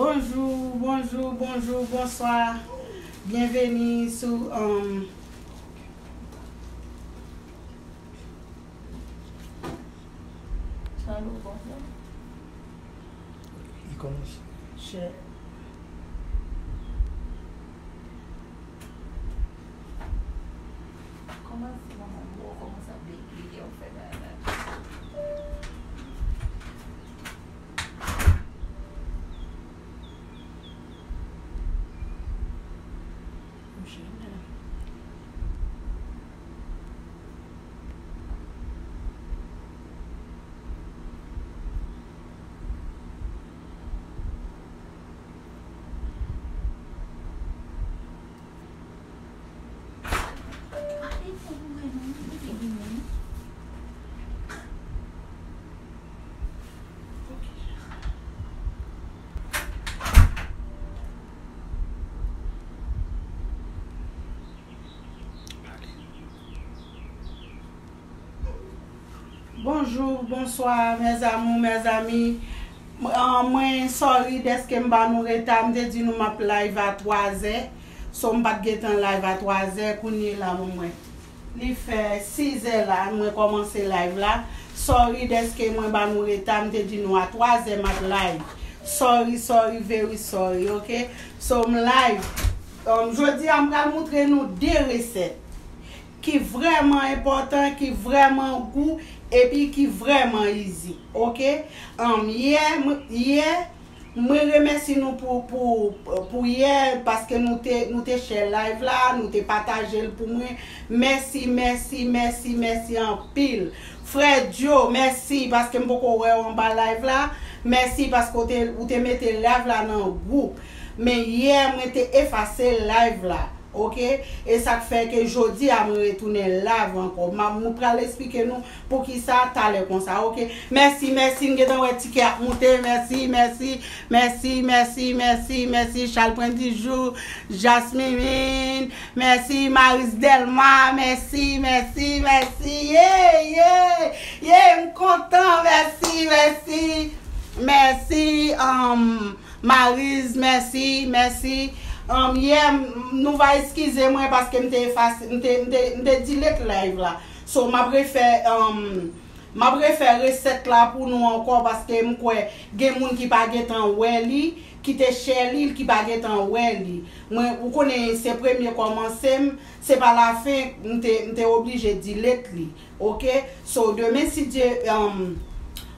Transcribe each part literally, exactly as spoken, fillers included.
Bonjou, bonjou, bonjou, bonswa. Byenveni sou, um, Chan Lou, bonswa. Li kòmanse. Chè. Kòmanse manman gwo, kòmanse ap deplike, w fè bagay la. Bonjou, bonswa, mes amours, mes amis. M-, an, mwen, sorry dèske m ba nou reta. M te di nou m ap live a twazè. So, m pa t gentan live a twazè. Kounye la, mwen, mwen. Li fè sizè la, mwen kòmanse live la. Sorry dèske mwen ba nou reta. M te di nou a twazè m ap live. Sorry, sorry, very sorry, ok? So, m live. Um, jodi a, m pral moutre nou de resèt ki vrèman enpòtan, ki vrèman gou, epi ki vrèman easy, ok? Um, yè, m-, yè, mwen remèsye nou pou, pou, pou yè, paske nou te, nou te share live la, nou te pataje l pou mwen. Mèsi, mèsi, mèsi, mèsi anpil. Frè Joe, mèsi, paske m poko wè w anba live la. Mèsi, paske w te, ou te mete live la nan gwoup. Men yè, mwen te efase live la. Ok? E sa k fè ke jodi a mwen retounen live ankò. M a, mwen pral eksplike nou poukisa talè konsa. Ok? Mèsi, mèsi, m gentan wè tikè ap moute. Mèsi, mèsi, mèsi, mèsi, mèsi, mèsi. Charles Pwendijou, Jasmine, mèsi, Maris Delma, mèsi, mèsi, mèsi. Ye, ye, ye, m kontan, mèsi, mèsi. Mèsi, um, Mariz, mèsi, mèsi. Um, yè, m-, nou va eskize mwen paske m te efase, m te, m te, m te delete live la. So, m ap refè, um, m ap refè resèt la pou nou ankò paske m kwè gen moun ki pa gentan wè li, ki te share li, ki pa gentan wè li. Mwen, ou konnen se premye kòmanse m, se pa lafen, m te, m te oblije delete li. Ok? So, demen, si Dye, um,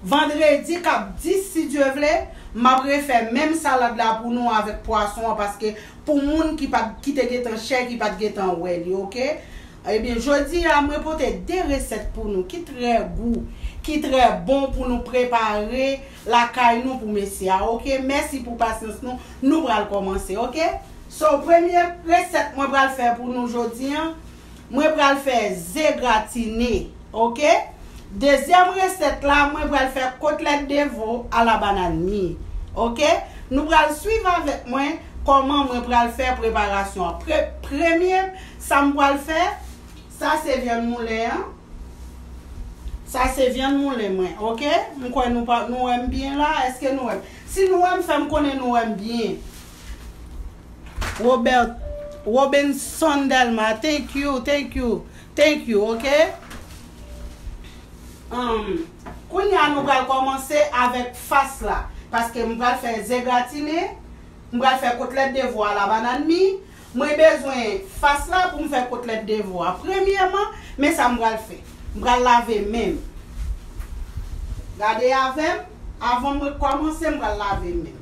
vandredi k ap dis, si Dye vle, m ap refè menm salad la pou nou avèk pwason an, paske pou moun ki pa t, ki te gentan share, ki pa t gentan wè li, ok? Ebyen, jodi a, mwen pote de resèt pou nou ki trè gou, ki trè bon pou nou prepare lakay nou pou mesye a, ok? Mèsi pou pasyans nou, nou pral kòmanse, ok? So, premye resèt mwen pral fè pou nou jodi a, mwen pral fè ze gratine, ok? Dezyèm resèt la, mwen pral fè kotlèt de vo a la banane mi, ok? Nou pral swiv avèk mwen kòman mwen pral fè preparasyon an. Pre-, premye, sa m pral fè, sa se vyann moulen an. Sa se vyann moulen mwen, ok? M kwè nou pa, nou wè m byen la. Èske nou wè m? Si nou wè m, fè m konnen nou wè m byen. Robert, Robinson Delma, thank you, thank you, thank you, ok? Um, kounye a nou pral kòmanse avèk fas la, paske m pral fè ze gratine, m pral fè kotlèt de vo a la banane mi, mwen bezwen fas la pou m fè kotlèt de vo a. Premyèman, men sa m pral fè. M pral lave men m. Gade avè m, avan mwen kòmanse, m pral lave men m.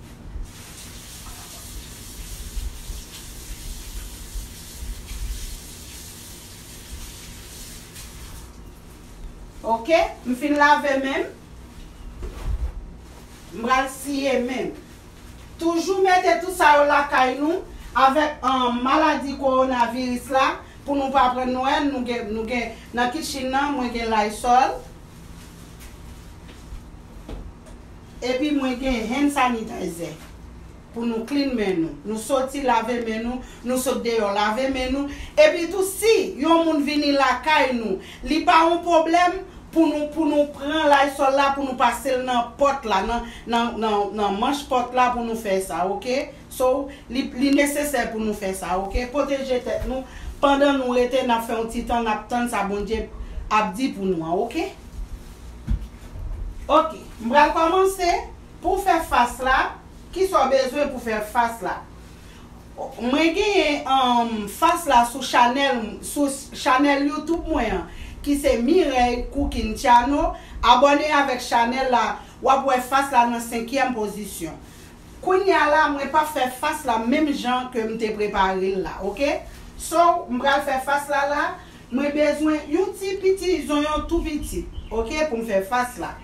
Ok, m fin lave men m. M pral siye men m. Toujou mete tout sa yo lakay nou avèk, um, maladi kowonaviris la pou nou pa pran Nwèl. Nou gen, nou gen nan kitchen nan, mwen gen Lysol. Epi mwen gen hand sanitizer. Pou nou clean men nou. Nou soti lave men nou, nou sot deyò lave men nou. Epi tou si yon moun vini lakay nou, li pa yon pwoblèm, Pou nou, pou nou pran Lysol la, pou nou pase l nan pòt la, nan, nan, nan, nan manch pòt la pou nou fè sa, oke? So, li, li nesesè pou nou fè sa, oke? Pwoteje tèt nou pandan nou rete, n ap fè yon ti tan, n ap tann sa Bondye ap di pou nou an, oke? Oke, m pral kòmanse pou fè fas la. Kisa w bezwen pou fè fas la? Mwen genyen, um, fas la sou chanèl, sou chanèl YouTube mwen an, ki se Mireille Cooking Channel. Abòne avèk chanèl la, w ap wè fas la nan senkyèm pozisyon. Kounye a la, mwen p ap fè fas la menm jan ke m te prepare l la, oke? So, m pral fè fas la la, mwen bezwen yon ti piti zonyon tou piti, oke, pou m fè fas la.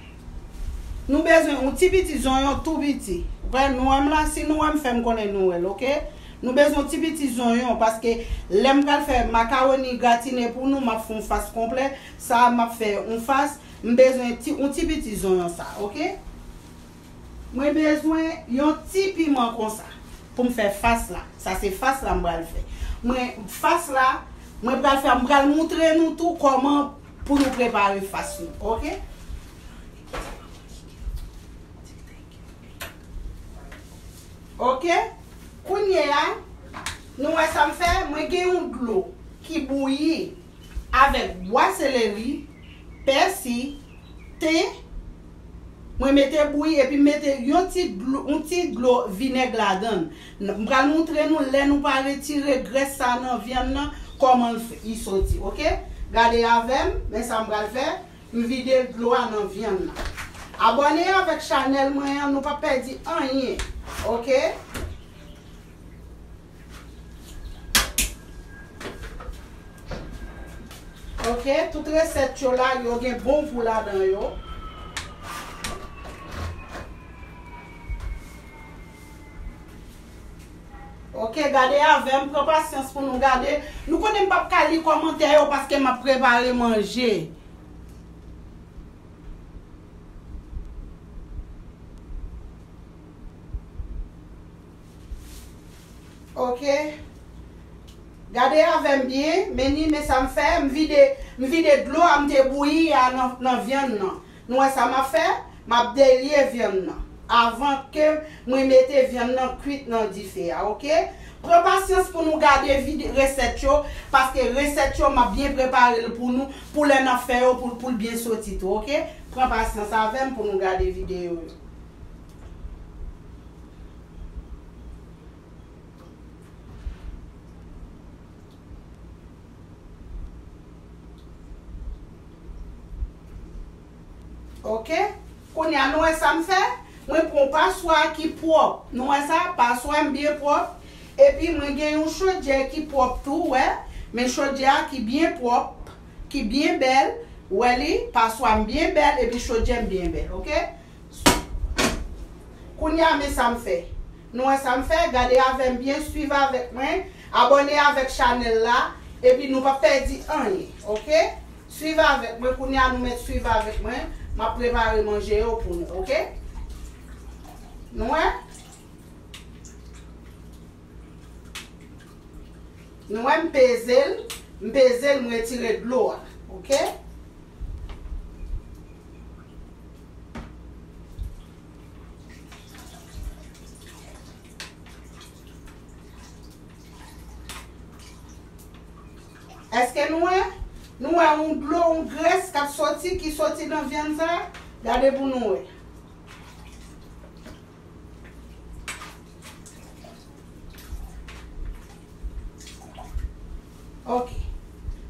Nou bezwen yon ti piti zonyon tou piti. Ou wè, nou wè m la, si nou wè m, fè m konnen nou wè l, oke? Nou bezwen yon ti piti zonyon, paske lè m pral fè makawoni gratine pou nou, m ap fè yon fas konplè. Sa a, m ap fè yon fas, m bezwen ti, yon ti piti zonyon sa, oke? Mwen bezwen yon ti piman konsa pou m fè fas la. Sa se fas la m pral fè. Mwen, fas la, mwen pral fè, m pral moutre nou tou kòman pou nou prepare fas nou, oke? Oke? Kounye a, nou wè sa m fè? Mwen gen yon dlo ki bouyi avèk bwa seleri, pèsi, ten. Mwen mete bouyi epi mete yon ti dlo, yon ti dlo vinèg ladan l. M pral moutre nou lè nou pa retire grès sa nan vyann nan, kòman l f-, li soti, oke? Gade avè m, men sa m pral fè, m vide dlo a nan vyann nan. Abòne avèk chanèl mwen an, nou p ap pèdi anyen, oke? Oke, tout resèt yo la, yo gen bon gou ladan yo. Oke, gade avè m, pran pasyans pou nou gade. Nou konnen m p ap ka li kòmantè yo paske m ap prepare manje. Oke. Gade avè m byen, men ni men sa m fè, m vide, m vide dlo a m te bouyi a nan, nan vyann nan. Nou wè sa m ap fè? M ap delye vyann nan. Avan ke mwen mete vyann nan kwit nan dife a, oke? Pran pasyans pou nou gade vide-, resèt yo, paske resèt yo m ap byen prepare l pou nou, pou lè n ap fè yo, pou, pou l byen soti tou, oke? Pran pasyans avè m pou nou gade videyo yo. Oke? Kounye a, nou wè sa m fè? Mwen pran yon paswa ki pwòp. Nou wè sa? Paswa m byen pwòp. Epi mwen gen yon chodyè ki pwòp tou, wè. Men chodyè a ki byen pwòp, ki byen bèl. Wè li, paswa m byen bèl, epi chodyè m byen bèl, oke? Kounye a, men sa m fè. Nou wè sa m fè? Gade avè m byen, swiv avèk mwen, abòne avèk chanèl la, epi nou p ap pèdi anyen, oke? Swiv avèk mwen, kounye a nou mèt swiv avèk mwen, m ap prepare manje yo pou nou, oke? Nou wè? Nou wè m peze l, m peze l, m retire dlo a, oke? Èske nou wè? Nou wè yon dlo, yon grès k ap soti, ki soti nan vyann sa? Gade pou nou wè. Oke.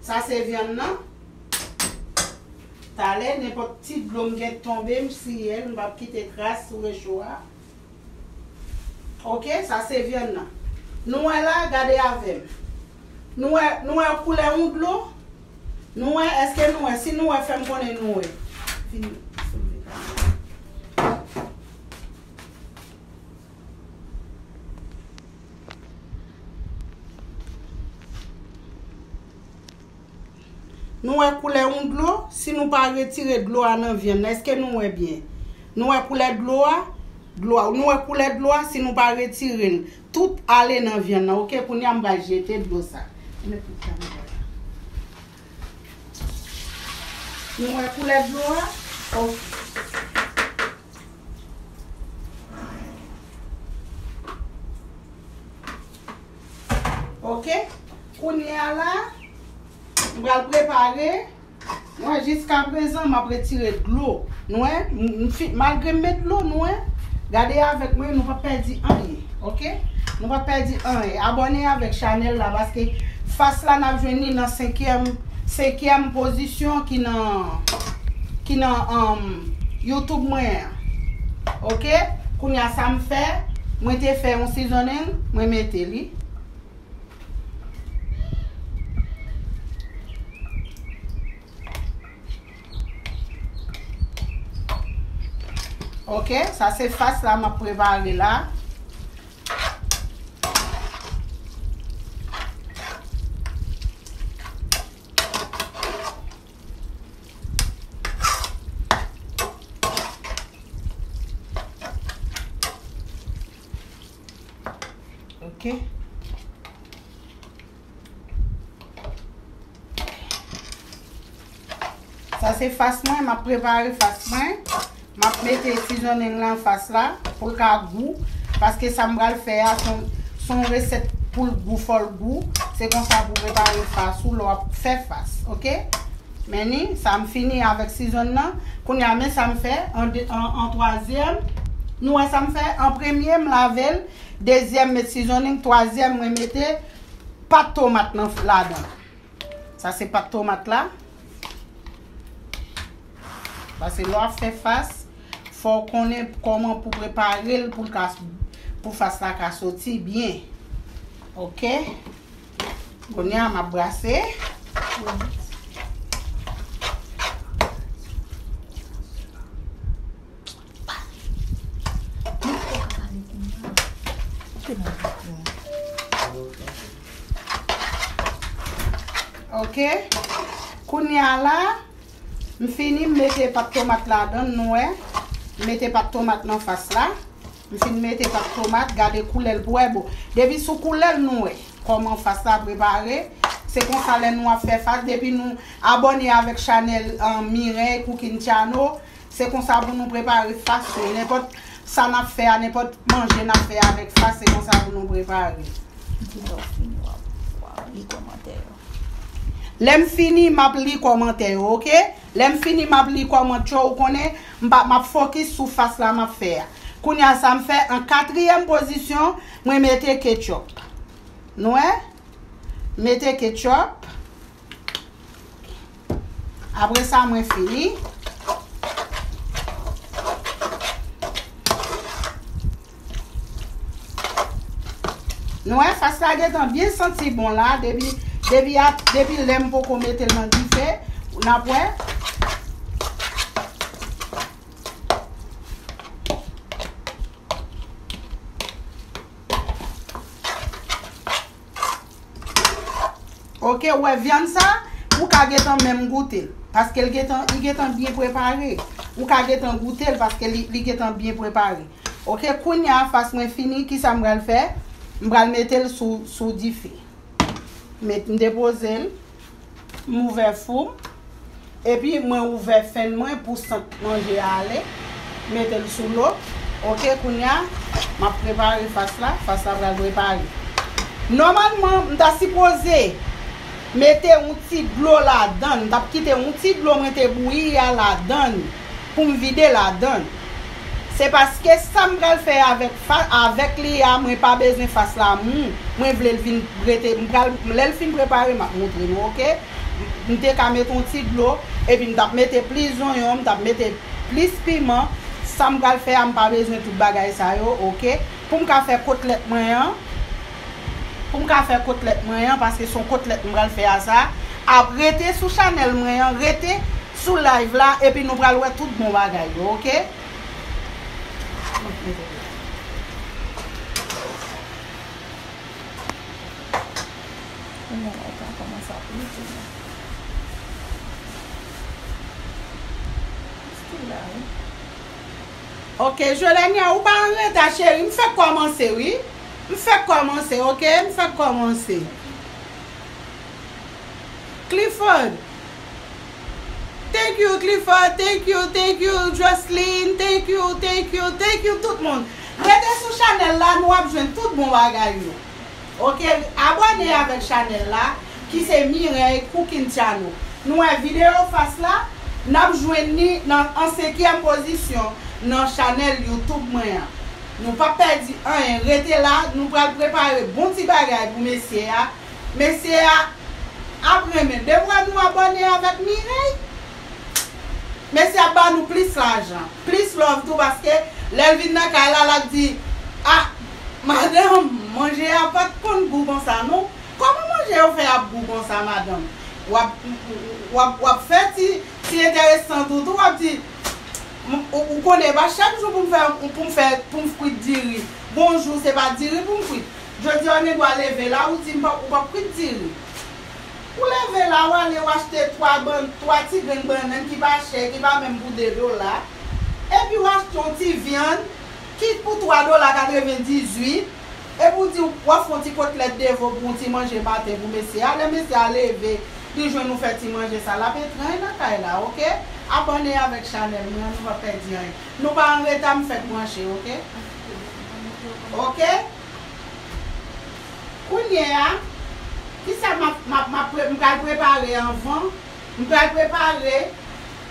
Sa se vyann nan. Talè, nenpòt ti dlo m gen tonbe, m siye l, m p ap kite tras sou recho a. Oke, sa se vyann nan. Nou wè la, gade avè m. Nou wè, nou wè koulè yon dlo? Nou wè, èske nou wè? Si nou wè, fè m konnen nou wè. Vini. Nou wè koulè yon dlo, si nou pa retire dlo a nan vyann nan, èske nou wè byen? Nou wè koulè dlo a? Dlo a, nou wè koulè dlo a, si nou pa retire l, tout ale nan vyann nan, oke? Kounye a m pral jete dlo sa. Met tout sa nan bò la. Nou wè koulè dlo a? Ok. Ok. Kounye a la, m pral prepare. Mwen, jiskaprezan, m ap retire dlo. Nou wè, m, m fi-, malgre m met dlo, nou wè, gade avèk mwen, nou p ap pèdi anyen, ok? Nou p ap pèdi anyen. Abòne avèk chanèl la, paske fas la n ap jwenn li nan senkyèm, senkyèm pozisyon ki nan, ki nan, um, YouTube mwen an. Ok? Kounye a sa m fè, mwen te fè yon seasoning, mwen mete li. Ok, sa se fas la m ap prepare la. Ok. Sa se fas mwen, m ap prepare fas mwen. M ap mete seasoning nan fas la pou l ka gou. Paske sa m pral fè a, se yon, se yon resèt pou l gou, fò l gou. Se konsa pou prepare fas ou lè w ap fè fas, ok? Men ni, sa m fini avèk season nan. Kounye a, men sa m fè an de, an, an twazyèm. Nou wè sa m fè? An premye, m lave l. Dezyèm, met seasoning. Twazyèm, mwen mete pat tomat nan, ladan. Sa se pat tomat la. Paske lè w ap fè fas, fò w konnen kòman pou prepare l pou l ka, pou fas la ka soti byen. Ok? Kounye a, m ap brase. Ok. Kounye a la, m fini, m mete pat tomat ladan, nou wè. M mete pat tomat nan fas la. M fin mete pat tomat, gade koulè l pou wè bon. Depi sou koulè l nou wè kòman fas la prepare. Se konsa lè nou ap fè fas, depi nou abòne avèk chanèl, um, Mireille Cooking Channel, se konsa pou nou prepare fas yo. Nenpòt sa n ap fè a, nenpòt manje n ap fè avèk fas, se konsa pou nou prepare. Di lè w fini, w ap, w ap li kòmantè yo. Lè m fini, m ap li kòmantè yo, ok? Lè m fini, m ap li kòmantè yo, ou konnen, m pa, m ap fokis sou fas la m ap fè a. Kounye a, sa m fè, an katriyèm pozisyon, mwen mete ketchup. Nou wè? Mete ketchup. Apre sa, mwen fini. Nou wè, fas la gentan byen santi bon la, depi, depi a, depi lè m poko mete l nan dife, n ap wè. Ok, ou wè vyann sa, ou ka gentan menm goute l. Paske l gentan, li gentan byen prepare. Ou ka gentan goute l paske li, li gentan byen prepare. Ok, kounye a fas mwen fini, kisa m pral fè? M pral mete l sou, sou dife. Met, m depoze l. M ouvè fou m. Epi mwen ouvè fèn mwen pou sant manje a ale. Mete l sou lo. Ok, kounye a, m ap prepare fas la. Fas la pral prepare. Nòmalman, m ta sipoze mete yon ti dlo ladan l. M t ap kite yon ti dlo mwen te bouyi a ladan l pou m vide ladan l. Se paske sa m pral fè avèk fa-, avèk li a, mwen pa bezwen fas la mou. Mwen vle l vin rete, m pral, lè l fin prepare, m ap montre nou, ok? M te ka mete yon ti dlo, epi m t ap mete plis zonyon, m t ap mete plis piman. Sa m pral fè a, m pa bezwen tout bagay sa yo, ok? Pou m ka fè kotlèt mwen an, pou m ka fè kotlèt mwen an, paske se yon kotlèt m pral fè a sa. Ap rete sou chanèl mwen an, rete sou live la, epi nou pral wè tout bon bagay yo, ok? Kounye a la, ou ka kòmanse ap lite la. Still la, wi. Ok, Jolenia, ou pa an reta, cheri. M fèk kòmanse, wi. M fèk kòmanse, ok? M fèk kòmanse. Clifford, t Thank you, Clifford. Thank you, thank you, Jocelyn. Thank you, thank you, thank you, tout moun. Rete sou chanèl la, nou ap jwenn tout bon bagay yo. Ok, abòne avèk chanèl la, ki se Mireille Cooking Channel. Nou wè videyo fas la, n ap jwenn li nan, an senkyèm pozisyon nan chanèl YouTube mwen an. Nou p ap pèdi anyen, rete la, nou pral prepare bon ti bagay pou mesye a. Mesye a ap renmen. Depi nou abòne avèk Mireille, mesye ap ba nou plis lajan, plis love tou, paske lè l vin nan kay la, l ap di, "Ah, madanm, manje a pa t konn gou konsa, non. Kòman manje yo fè ap gou konsa, madanm?" W ap, w ap, w ap fè ti, ti enteresan tou, tou, w ap di, "M, ou, ou konnen, e pa chak jou pou m fè, pou m fè, pou m kwit diri. Gon jou, se pa diri pou m kwit." Jodi a, w gen dwa leve la, ou di m pa, ou p ap kwit diri. Ou leve la, w ale, w achte twa bann, twa ti grenn bannann ki pa chè, ki pa menm pou de dola. Epi w achte yon ti vyann ki pou twa dola katrevendizuit. Epi w di w ap fè yon ti kotlèt de vo pou yon ti manje maten pou mesye a. Lè mesye a leve, li jwenn nou fè ti manje sa, l ap etranj nan kay la, ok? Abòne avèk chanèl mwen an, nou p ap pèdi anyen. Nou pa anreta, m fèk branche, ok? Ok? Kounye a, kisa m ap, m ap, m ap pre-, m pral prepare anvan? M pral prepare,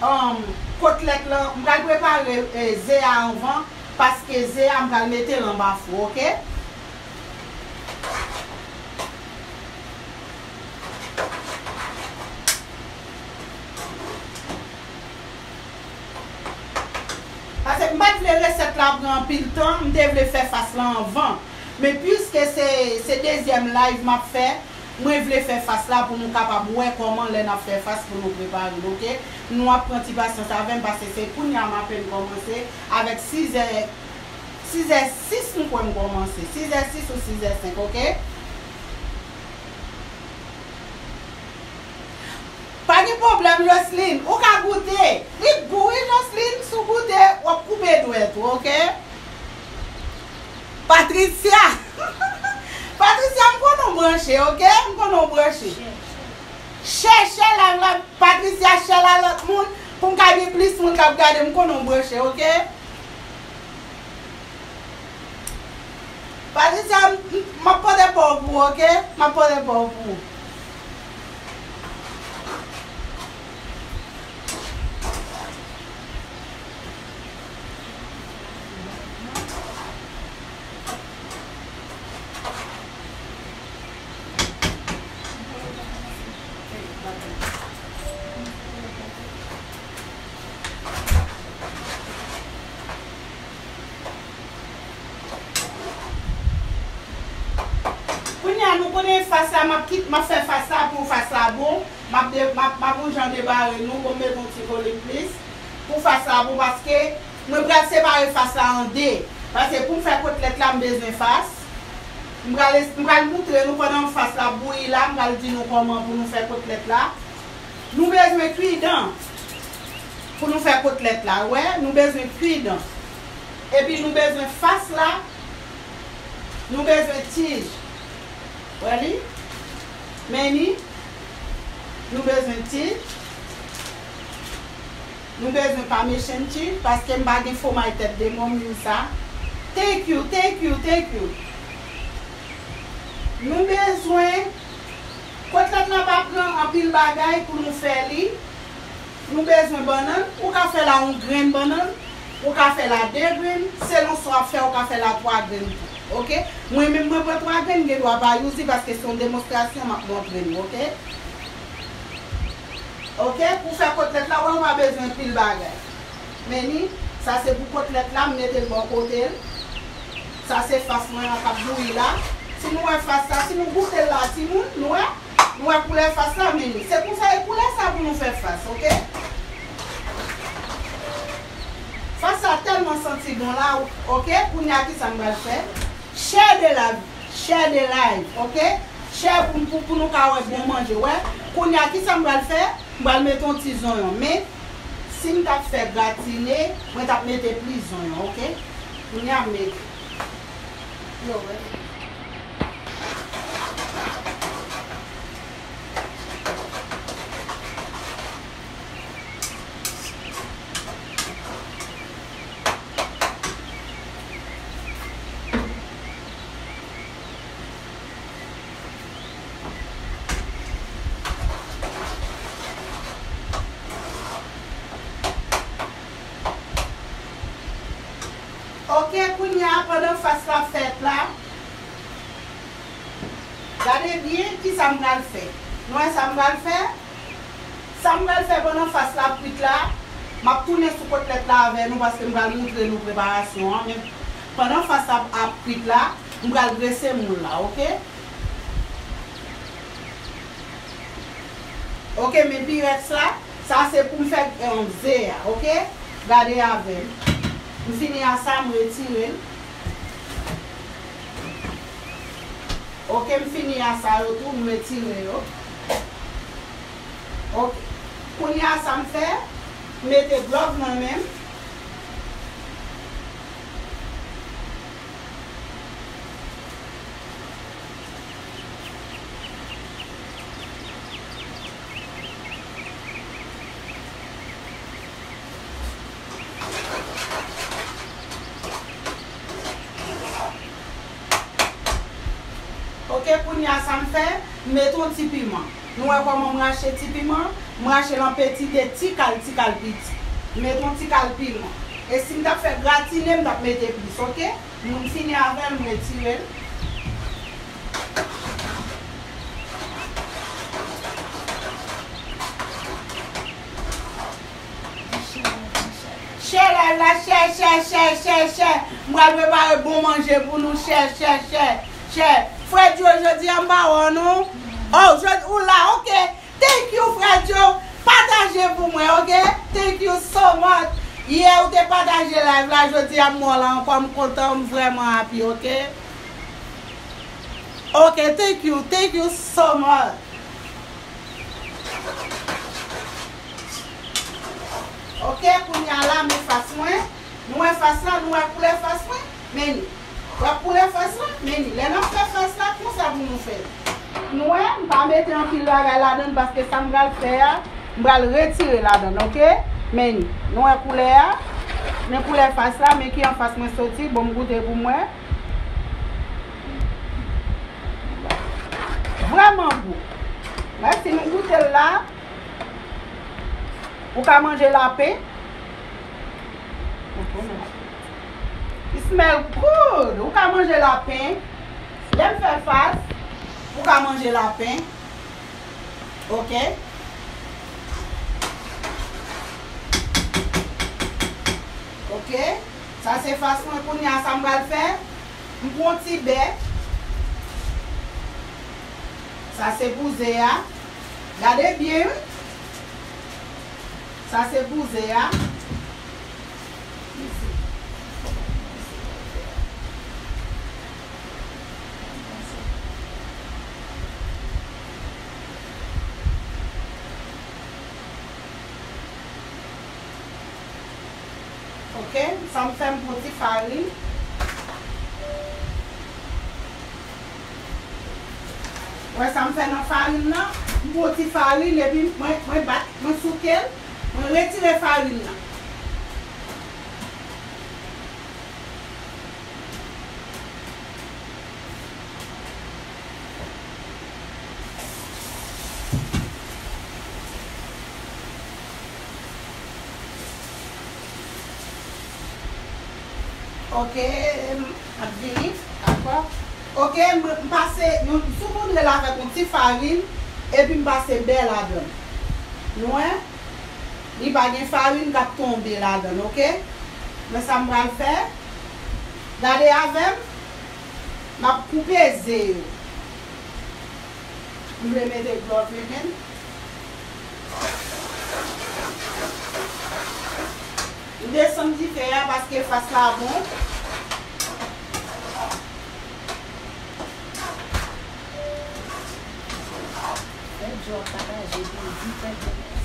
um, kotlèt lan, m pral prepare, eh, ze a anvan, paske ze a m pral mete l anba fou, ok? Paske m pa t vle resèt la pran anpil tan, m te vle fè fas la anvan. Men piske se, se dezyèm live m ap fè, mwen vle fè fas la pou nou kapab wè kòman lè n ap fè fas pou nou prepare l, ok? Nou ap pran ti pasyans avè m paske se kounye a m apèn kòmanse, avèk sizè, sizè sis m kwè m kòmanse, sizè sis ou sizè senk, ok? Pa gen pwoblèm, Jocelyn. Ou ka goute. Li gou, wi, Jocelyn. Si w goute, w ap koupe dwèt ou, ok? Patricia. Patricia, m konnen w branche, ok? M konnen w branche. Chè, chè la, la, Patricia, chè la, lòt moun. Pou m ka gen plis moun k ap gade, m konnen w branche, ok? Patricia, m, m, m ap pote pa w pou ou, ok? M ap pote pa w pou ou. Kounye a, nou konnen fas la, m ap kit, m ap fè fas la pou fas la bon. M ap de-, m ap, m ap yon jan debare nou, bon, m met yon ti volim plis pou fas la bon, paske mwen pral separe fas la an de. Paske pou m fè kotlèt la, m bezwen fas. M pral es-, m pral moutre nou pandan fas la ap bouyi la, m pral di nou kòman pou nou fè kotlèt la. Nou bezwen kwidan pou nou fè kotlèt la, wè, nou bezwen kwidan. Epi nou bezwen fas la, nou bezwen tij. Wè li? Men li, nou bezwen tij. Nou bezwen pa mechanti, paske m pa gen fomay tèt de mòn, m di sa. Thank you, thank you, thank you. Nou bezwen, kotlèt la pa pran anpil bagay pou nou fè li. Nou bezwen bannann, ou ka fè la yon grenn bannann, ou ka fè la de grenn, selon sa w ap fè, ou ka fè la twa grenn tou. Ok? Mwen menm, mwen pran twa grenn, gen dwa pa use li, paske se yon demonstrasyon m ap montre nou, ok? Ok, pou fè kotlèt la, wè, ou pa bezwen pil bagay. Men ni, sa se pou kotlèt la, m mete l bò kote l. Sa se fas mwen an k ap bouyi la. Si nou wè fas la, si nou goute l la, timoun, nou wè, nou wè koulè fas la, men ni. Se pou sa, e koulè sa pou nou fè fas, ok? Fas la tèlman santi bon la, ok? Kounye a, kisa m pral fè? Share the live, share the live, ok? Share pou, pou, pou nou ka wè bon manje, wè. Kounye a, kisa m pral fè? M pral mete yon ti zonyon. Men, si m t ap fè gratine, mwen t ap mete plis zonyon, ok? Kounye a, m mete. Yo, wè. E kounye a, pandan fas la ap fèt la, gade byen kisa m pral fè. Nou wè sa m pral fè? Sa m pral fè pandan fas la ap kwit la, m ap tounen sou kotlèt la avè nou paske m pral moutre nou preparasyon an. Men pandan fas la ap kwit la, m pral grese moul la, oke? Oke, men pirèks la, sa se pou m fè, eh, ze a, oke? Gade avè m. M fini a sa, m retire l. Oke, m fini a sa yo tou, m retire yo. Oke. Kounye a sa m fè, m mete glòv nan men m. Oke, kounye a sa m fè, m mete yon ti piman. Nou wè kòman m rache ti piman? M rache l an peti de ti kal, ti kal piti. M mete yon ti kal piman. E si m t ap fè gratine, m t ap mete plis, oke? M fini avè l, m retire l. Share live la, share, share, share, share, share. M pral prepare bon manje pou nou, share, share, share, share. Frè Joe, jodi a m pa wè w non. Oh, jodi, ou la, oke. Thank you, frè Joe. Pataje pou mwen, oke? Thank you so much. Yè, ou te pataje live la, jodi a m wè w la ankò, m kontan, m vrèman happy, oke? Oke, thank you, thank you so much. Oke, kounye a la, men fas mwen. Nou wè fas la, nou wè koulè fas mwen? Men li. W ap koulè fas la? Men li. Lè n ap fè fas la, konsa pou nou fè l. Nou wè, m pa mete anpil bagay ladan l paske sa m pral fè a, m pral retire ladan l, oke? Men li. Nou wè koulè a? Men koulè fas la, men ki anfas mwen soti, bon m goute pou m wè. Vrèman gou. Mèsi, nou goute l la. Ou ka manje lapen. It smell good. Ou ka manje lapen. Lè m fè fas, ou ka manje lapen. Oke. Oke. Sa se fas mwen. Kounye a, sa m pral fè? M pran yon ti bè. Sa se pou ze a. Gade byen, wi. Sa se pou ze a. Oke, sa m fè, m pran ti farin. Wè sa m fè nan farin nan? M pran ti farin epi mwen, mwen bat, mwen souke l, mwen retire farin nan. Oke, m ap vini, dakò. Oke, m, m pase yon, sou koudre la avèk yon ti farin, epi m pase bè ladan l. Nou wè? Li pa gen farin k ap tonbe ladan l, oke? Men sa m pral fè, gade avè m, m ap koupe ze yo. M vle mete glòv li menm. M desann dife a paske fas la bon. Frè Joe ap pataje pou l di Frè Joe mèsi.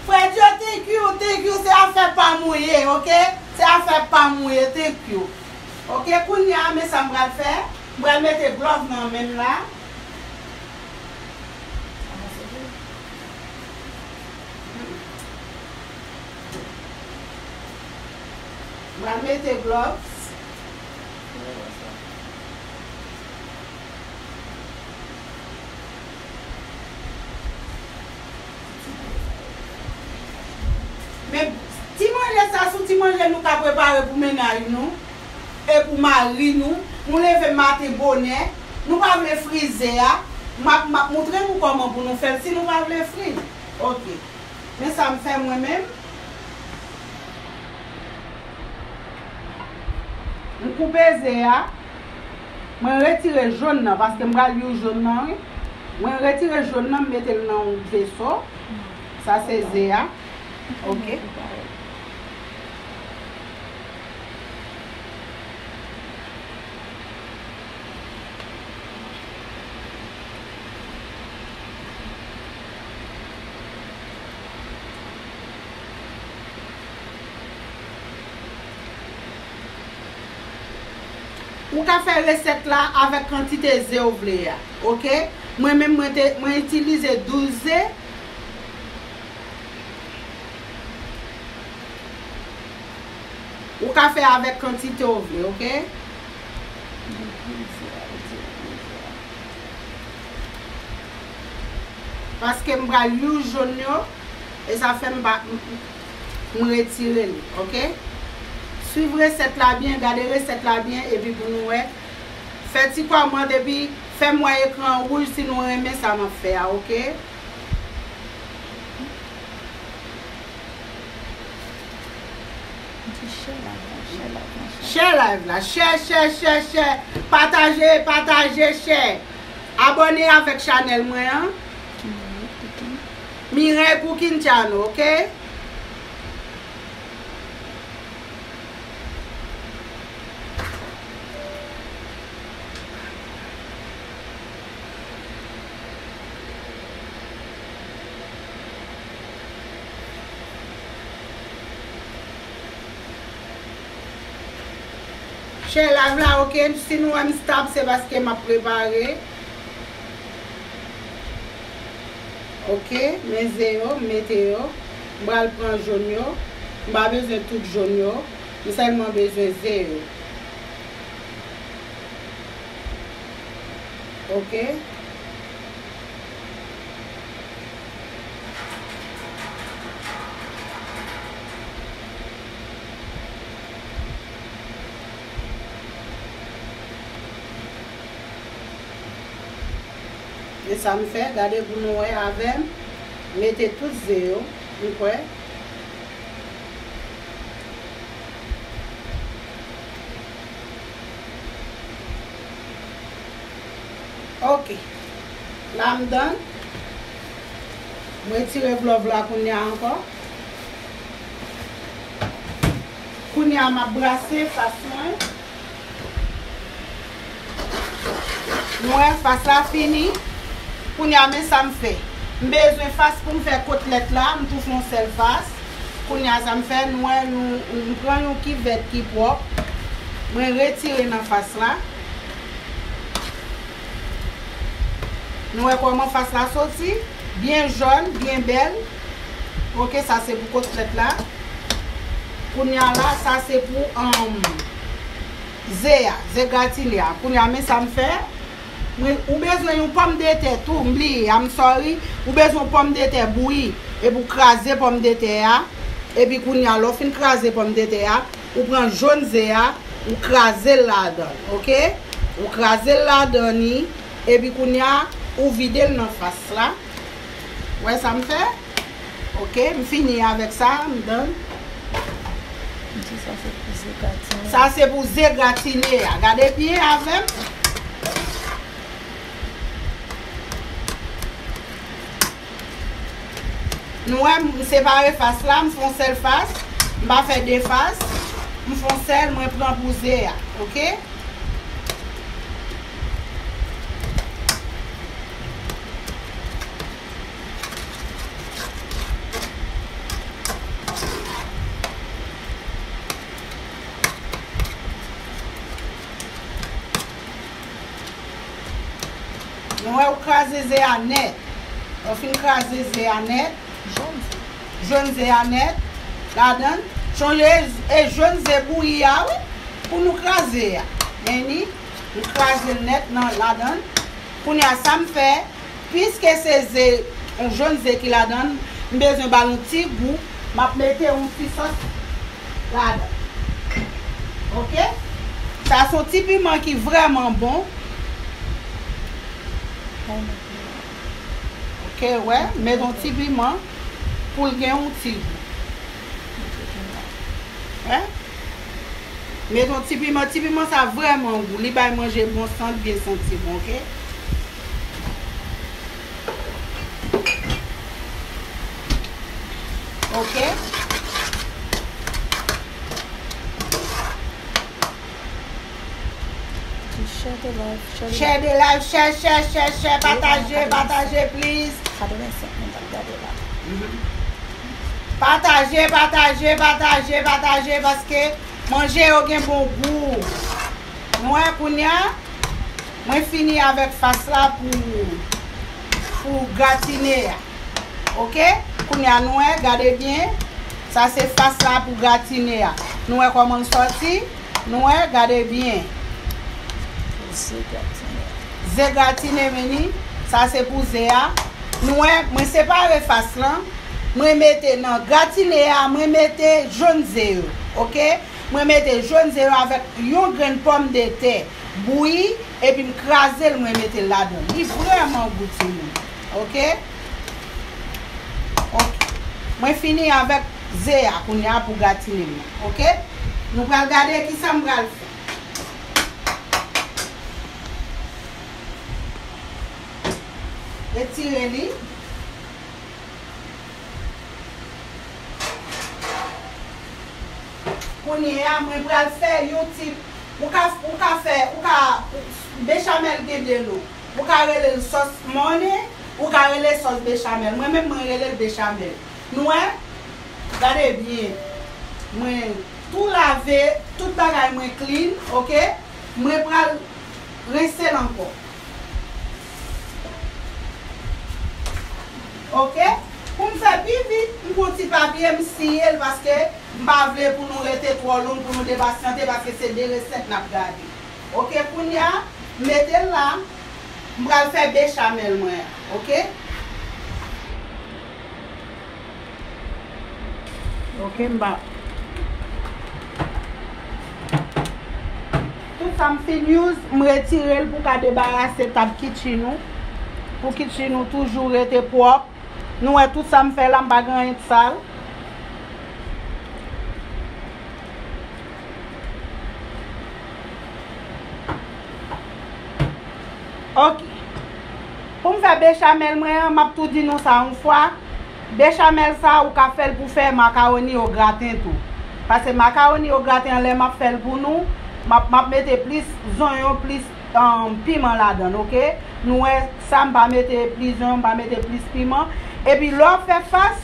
Frè Joe, thank you, thank you. Se afè pa m ou ye, oke? Se afè pa m ou ye, thank you. Oke, kounye a, men sa m pral fè. M pral mete glòv nan men m la. M pral mete gloves. Men ti manje sa, se yon ti manje nou ka prepare pou mennaj nou. E pou mari nou, nou leve maten bonè, nou pa vle fri ze a, m ap, m ap moutre nou kòman pou nou fè l si nou pa vle fri l. Ok. Men sa m fè mwen menm. M koupe ze a. Mwen retire jòn nan, paske m pral youz jòn nan, wi. Mwen retire jòn nan, m mete l nan yon veso. Sa se ze a. Ok. Ou ka fè resèt la avèk kantite ze w vle a, ok? Mwen menm, mwen te, mwen itilize douz ze. Ou ka fè avèk kantite w vle, ok? Paske m pral youz jòn yo, e sa fè m pa, m, m retire li, ok? Swiv resèt la byen, gade resèt la byen, epi pou nou wè. Fè ti kòmant, epi fè m wè ekran an wouj si nou renmen sa m ap fè a, ok? Di share live la, share live la, share. Share live la, share, share, share, share. Pataje, pataje, share. Abòne avèk chanèl mwen an. Mireille Cooking. Mireille Cooking Channel, ok? Share live la, ok? Si nou wè m stop, se paske m ap prepare. Ok, men ze yo, m mete yo. M pral pran jòn yo. M pa bezwen tout jòn yo. M sèlman bezwen ze yo. Ok. E sa m fè, gade pou nou wè avè m. Mete tout ze yo, m kwè. Ok. La m done. Mwen retire vlòv la kounye a ankò. Kounye a m ap brase fas mwen. Nou wè fas la fini. Kounye a men sa m fè. M bezwen fas pou m fè kotlèt la, m tou fè yon sèl fas. Kounye a sa m fè, nou wè, nou, m pran yon kivèt ki pwòp. Mwen retire nan fas la. Nou wè kòman fas la soti? Byen jòn, byen bèl. Ok, sa se pou kotlèt la. Kounye a la, sa se pou, um, ze a, ze gratine a. Kounye a, men sa m fè. Mwen, ou bezwen yon pòmdetè tou, m bliye, I'm sorry. Ou bezwen yon pòmdetè bouyi. Epi ou kraze pòmdetè a. Epi kounye a, lè w fin kraze pòmdetè a, ou pran jòn ze a, ou kraze l ladan l, ok? Ou kraze l ladan li, epi kounye a, ou vide l nan fas la. Wè sa m fè? Ok, m fini avèk sa, m done. M di sa se pou ze gratine. Sa se pou ze gratine a. Gade byen avè m. Nou wè, m separe fas la, m fè yon sèl fas. M pa fè de fas. M fè yon sèl, mwen pran pou ze a, ok? Nou wè ou kraze ze a nèt. Ou fin kraze ze a nèt. Jòn ze. Jòn ze a nèt. Ladan l. Chonje e jòn ze bouyi a, wi. Pou nou kraze a. Men ni, nou kraze l nèt nan ladan l. Kounye a, sa m fè, piske se ze, yon jòn ze ki ladan l, m bezwen ba l yon ti gou, m ap mete yon ti sòs ladan l. Ok? Sa se yon ti piman ki vrèman bon. Ok, wè, met yon ti piman pou l gen yon ti gou. Wè? Met yon ti piman, ti piman sa vrèman gou. Li bay manje bon sant, byen santi bon, ok? Ok? Share the live, share the live. Share the live, share, share, share, share, pataje, pataje, please. Katrevensenk moun k ap gade la. Pataje, pataje, pataje, pataje, paske manje yo gen bon gou. Nou wè kounye a, mwen fini avèk fas la pou, pou gratine a. Ok? Kounye a nou wè, gade byen. Sa se fas la pou gratine a. Nou wè kòman l sòti? Nou wè, gade byen. Ze gratine. Ze gratine, men ni. Sa se pou ze a. Nou wè, mwen separe fas lan. Mwen mete nan gratine a, mwen mete jòn ze yo. Ok? Mwen mete jòn ze yo avèk yon grenn pòmdetè bouyi, epi m kraze l, mwen mete l ladan. Li vrèman gou, timoun. Ok? Ok. Mwen fini avèk ze a kounye a pou gratine m nan. Ok? Nou pral gade kisa m pral fè. Retire li. Kounye a, mwen pral fè yon ti, ou ka, ou ka fè, ou ka, bechamèl gen de non. Ou ka rele l sòs mòne, ou ka rele sòs bechamèl. Mwen menm, mwen rele l bechamèl. Nou wè? Gade byen. Mwen tou lave, tout bagay mwen clean, ok? Mwen pral rense l ankò. Ok? Pou m fè pi vit, m pran ti papye, m siye l paske m pa vle pou nou rete twò long, pou nou depasyante, paske se de resèt n ap gade. Ok, kounye a, m mete l la, m pral fè bechamèl mwen an. Ok? Ok, m ba. Tout sa m fin use, m retire l pou ka debarase tab kitchen ou. Pou kitchen ou toujou rete pwòp. Nou wè tout sa m fè la, m pa gen anyen k sal. Ok. Pou m fè bechamèl mwen an, m ap tou di nou sa yon fwa. Bechamèl sa, ou ka fè l pou fè makawoni o graten tou. Paske makawoni o graten an, lè m ap fè l pou nou, m ap, m ap mete plis zonyon, plis, um, piman ladan l, ok? Nou wè sa, m pa mete plis zonyon, m pa mete plis piman. Epi lè w ap fè fas,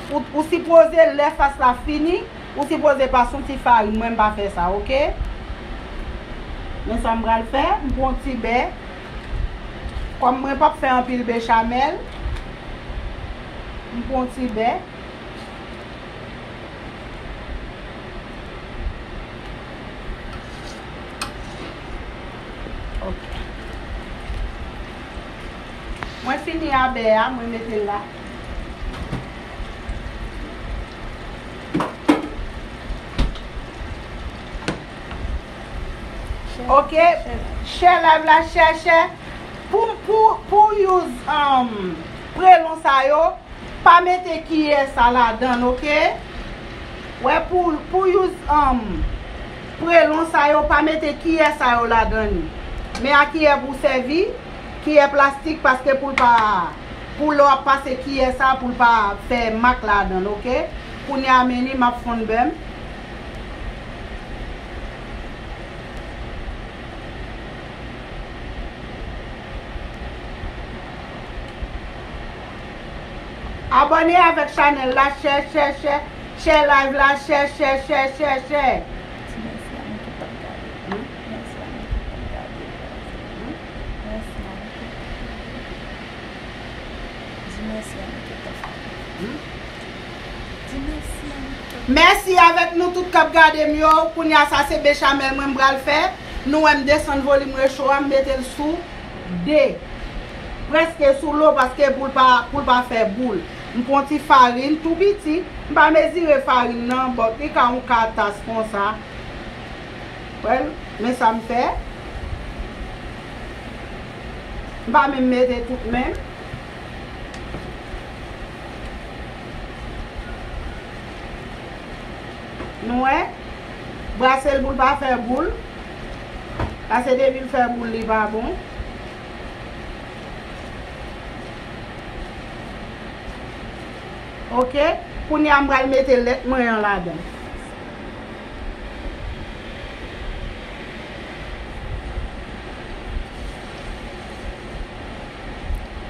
ou, ou sipoze, lè fas la fini, ou sipoze pase yon ti farin, mwen m pa fè sa, ok? Men sa m pral fè, m pran yon ti bè. Kòm mwen p ap fè anpil bechamèl, m pran yon ti bè. Ok. Mwen fini a bè a, mwen mete l la. Ok, share live la, share, share. Pou, pou, pou use, um, prelon sa yo, pa mete kiyè sa ladan l, ok? Wè, pou, pou use, um, prelon sa yo, pa mete kiyè sa yo ladan li. Men a kiyè pou w sèvi, kiyè plastik, paske pou l pa, pou lè w ap pase kiyè sa, pou l pa fè mak ladan l, ok? Kounye a, men ni, m ap fonn bè m. Abòne avèk chanèl la, share, share, share, share live la, share, share, share, share, share. Di mèsi a moun ki t ap gade. Hmm? Mèsi a moun ki t ap gade. Hmm? Mèsi a moun ki t ap gade. Di mèsi a moun ki t ap gade. Hmm? Di mèsi a moun ki t ap gade. Mèsi avèk nou tout k ap gade m yo. Kounye a, sa se bechamèl mwen m pral fè. Nou wè m desann volim recho a, m mete l sou de. Prèske sou lo paske pou l pa, pou l pa fè boul. M pran ti farin tou piti. M pa mezire farin nan, but li ka yon ka tas konsa. Wè, men sa m fè. M pa menm mete tout menm. Nou wè? Brase l pou l pa fè boul. Paske depi l fè boul, li pa bon. Oke? Kounye a, m pral mete lèt mwen an ladan.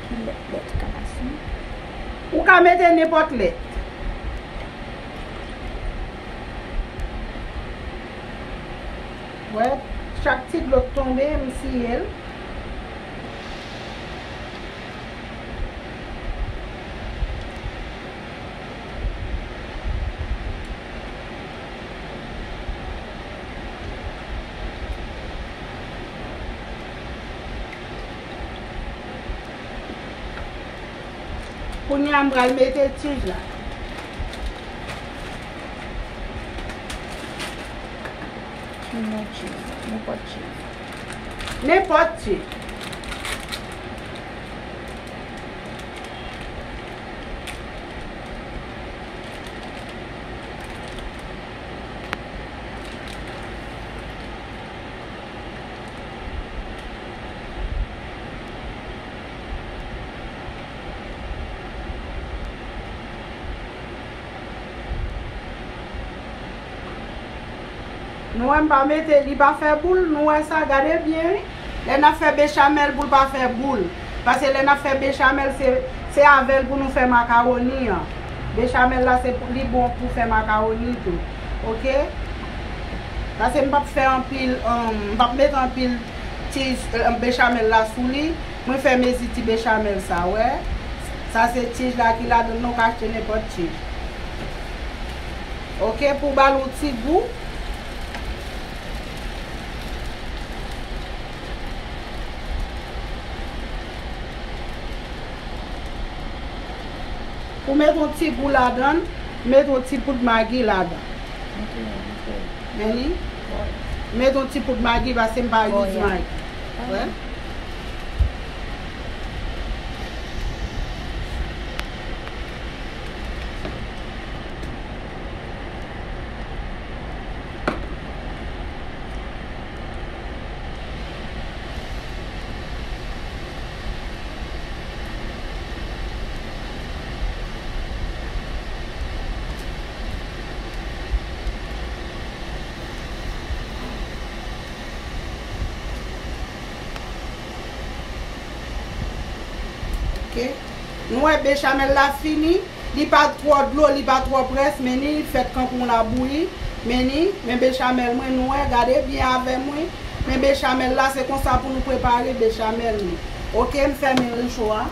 Ki lèt, lèt ou ka pase? Ou ka mete nenpòt lèt. Wè, chak ti dlo k tonbe, m siye l. Kounye a, m pral mete tij la. Ki non tij? Nenpòt tij. Nenpòt tij. Nou wè m pa mete, li pa fè boul, nou wè sa, gade byen, wi. Lè n ap fè bechamel pou l pa fè boul. Paske lè n ap fè bechamel, se, se avè l pou nou fè makawoni an. Bechamel la, se pou, li bon pou fè makawoni tou. Oke? Paske m p ap fè anpil, um, m p ap mete anpil tij, eh, bechamel la sou li. Mwen fè mezi ti bechamel sa, wè. Sa se tij la ki ladan, nou ka achte nenpòt tij. Oke, pou ba l yon ti gou. Pou mete yon ti gou ladan, mete yon ti poud magi ladan. Montre, montre. Men li? Wè. Mete yon ti poud magi paske m pa use magi. Wè. Oke. Nou wè bechamel la fini. Li pa twò dlo, li pa twò près, men li fèt kankou yon labouyi. Men li, men bechamel mwen, nou wè, gade byen avè mwen. Men bechamel la, se konsa pou nou prepare bechamel nou. Oke, m fèmen richo a.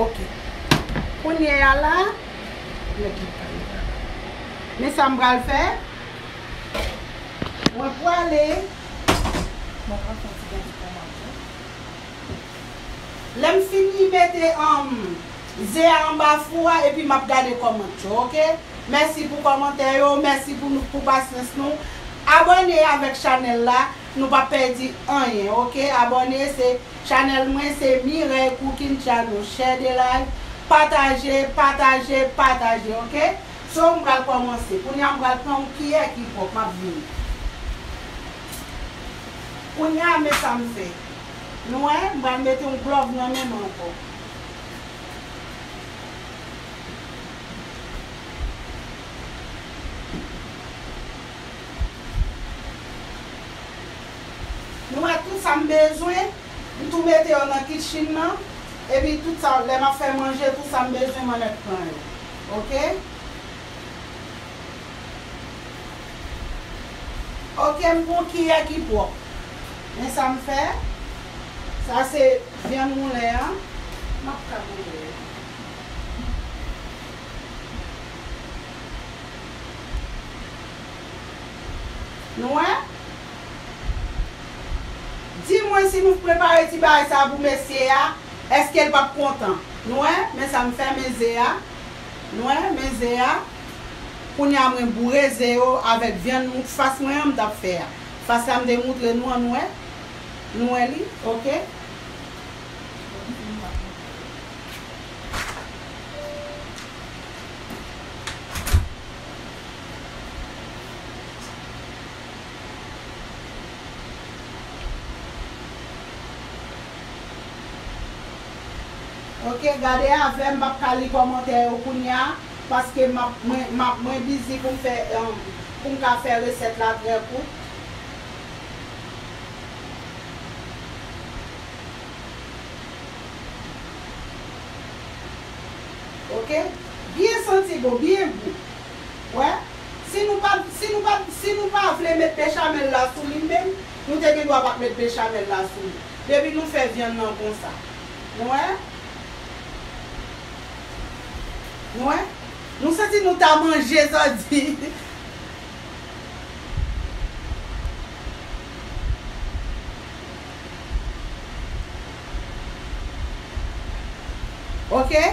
Oke. Kounye a la, men sa m pral fè. Mwen pwale. Mwen pral fè yon ti gade kòman tou. Lè m fini mete, um, ze a anba fou a, epi m ap gade kòmantè yo, oke? Mèsi pou kòmantè yo, mèsi pou nou, pou pasyans nou. Abòne avèk chanèl la, nou p ap pèdi anyen, oke? Abòne, se chanèl mwen, se Mireille Cooking Channel. Share the live, pataje, pataje, pataje, oke? So, m pral kòmanse. Kounye a, m pral pran yon kiyè ki pwòp, m ap vini. Kounye a, men sa m fè. Nou wè, m pral mete yon glòv nan men m ankò. Nou wè tout sa m bezwen, m tou mete yo nan kitchen nan, epi tout sa, lè m ap fè manje, tout sa m bezwen, m annik pran yo. Oke? Oke, m pran kiyè ki pwòp. Men sa m fè. Sa se vyann moulen an. M ap ka moulen. Nou wè? Di mwen si nou prepare ti bagay sa pou mesye a, èske l p ap kontan? Nou wè? Men sa m fè, men ze a. Nou wè? Men ze a. Kounye a mwen boure ze yo avèk vyann mou-, fas mwen an m t ap fè a. Fas la m te moutre nou an, nou wè? Nou wè li? Oke? Oke, gade avè m, m p ap ka li kòmantè yo kounye a, paske m ap, mwen, m ap, mwen bizi pou m fè, um, pou m ka fè resèt la trè kout. Oke? Byen santi bon, byen gou. Wè? Si nou pa, si nou pa, si nou pa vle met bechamel la sou li menm, nou te gen dwa pa t met bechamel la sou li. Depi nou fè vyann nan konsa. Nou wè? Nou wè? Nou santi nou ta manje, sa di. Oke?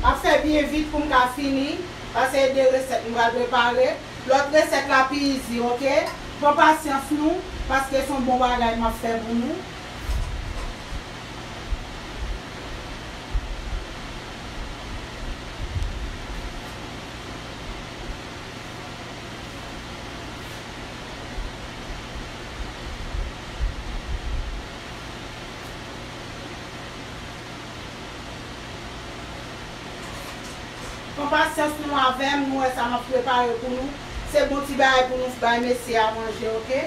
M ap fè byen vit pou m ka fini, paske e de resèt m pral prepare. Lòt resèt la pi izi, oke? Pran pasyans nou, paske se yon bon bagay m ap fè pou nou. Pran pasyans nou avè m, nou wè sa m ap prepare pou nou. Se bon ti bagay pou nou bay mesye a manje, oke?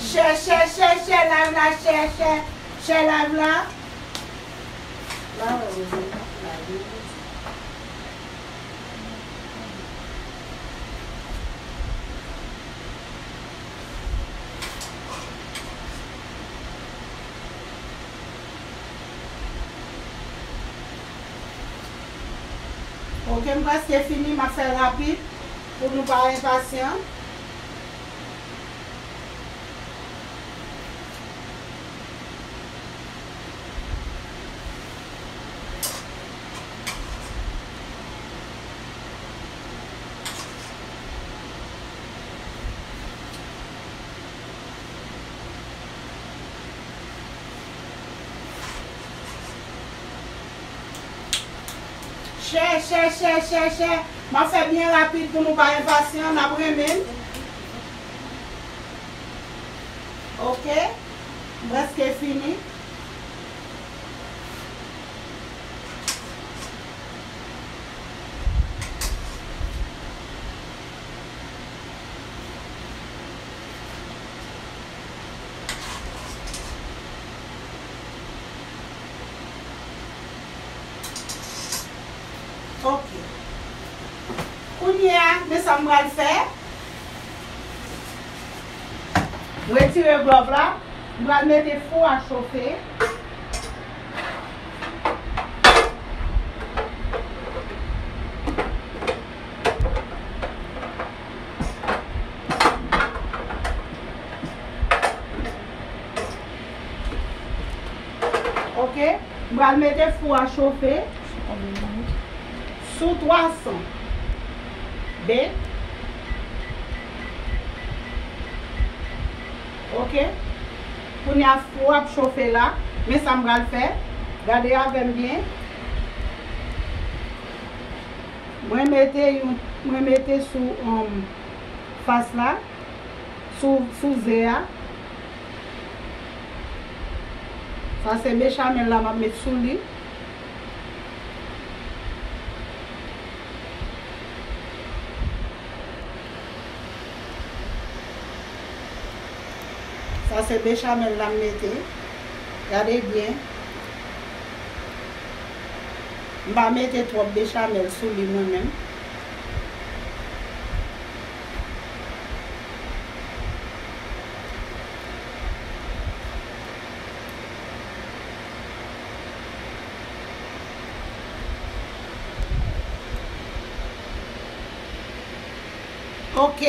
Share, share, share, share live la, share, share, share live la. La, wè, wè, wè, la, wè. Ok, m prèske fini, m ap fè rapid pou nou pa enpasyan. Share, share, share, share, share. M ap fè byen rapid pou nou pa enpasyan, n ap renmen l. Ok, m prèske fini. Ok. Kounye a, men sa m pral fè. M retire glòv la. M pral mete fou a chofe. Ok, m pral mete fou a chofe sou twa san. Ben. Ok. Kounye a fou ap chofe la. Men sa m pral fè. Gade avè m byen. Mwen mete yon, mwen mete sou, um, fas la. sou, sou ze a. Sa se bechamel la m ap met sou li. Sa se bechamel la m mete. Gade byen. M pa mete twòp bechamel sou li mwen menm. Ok.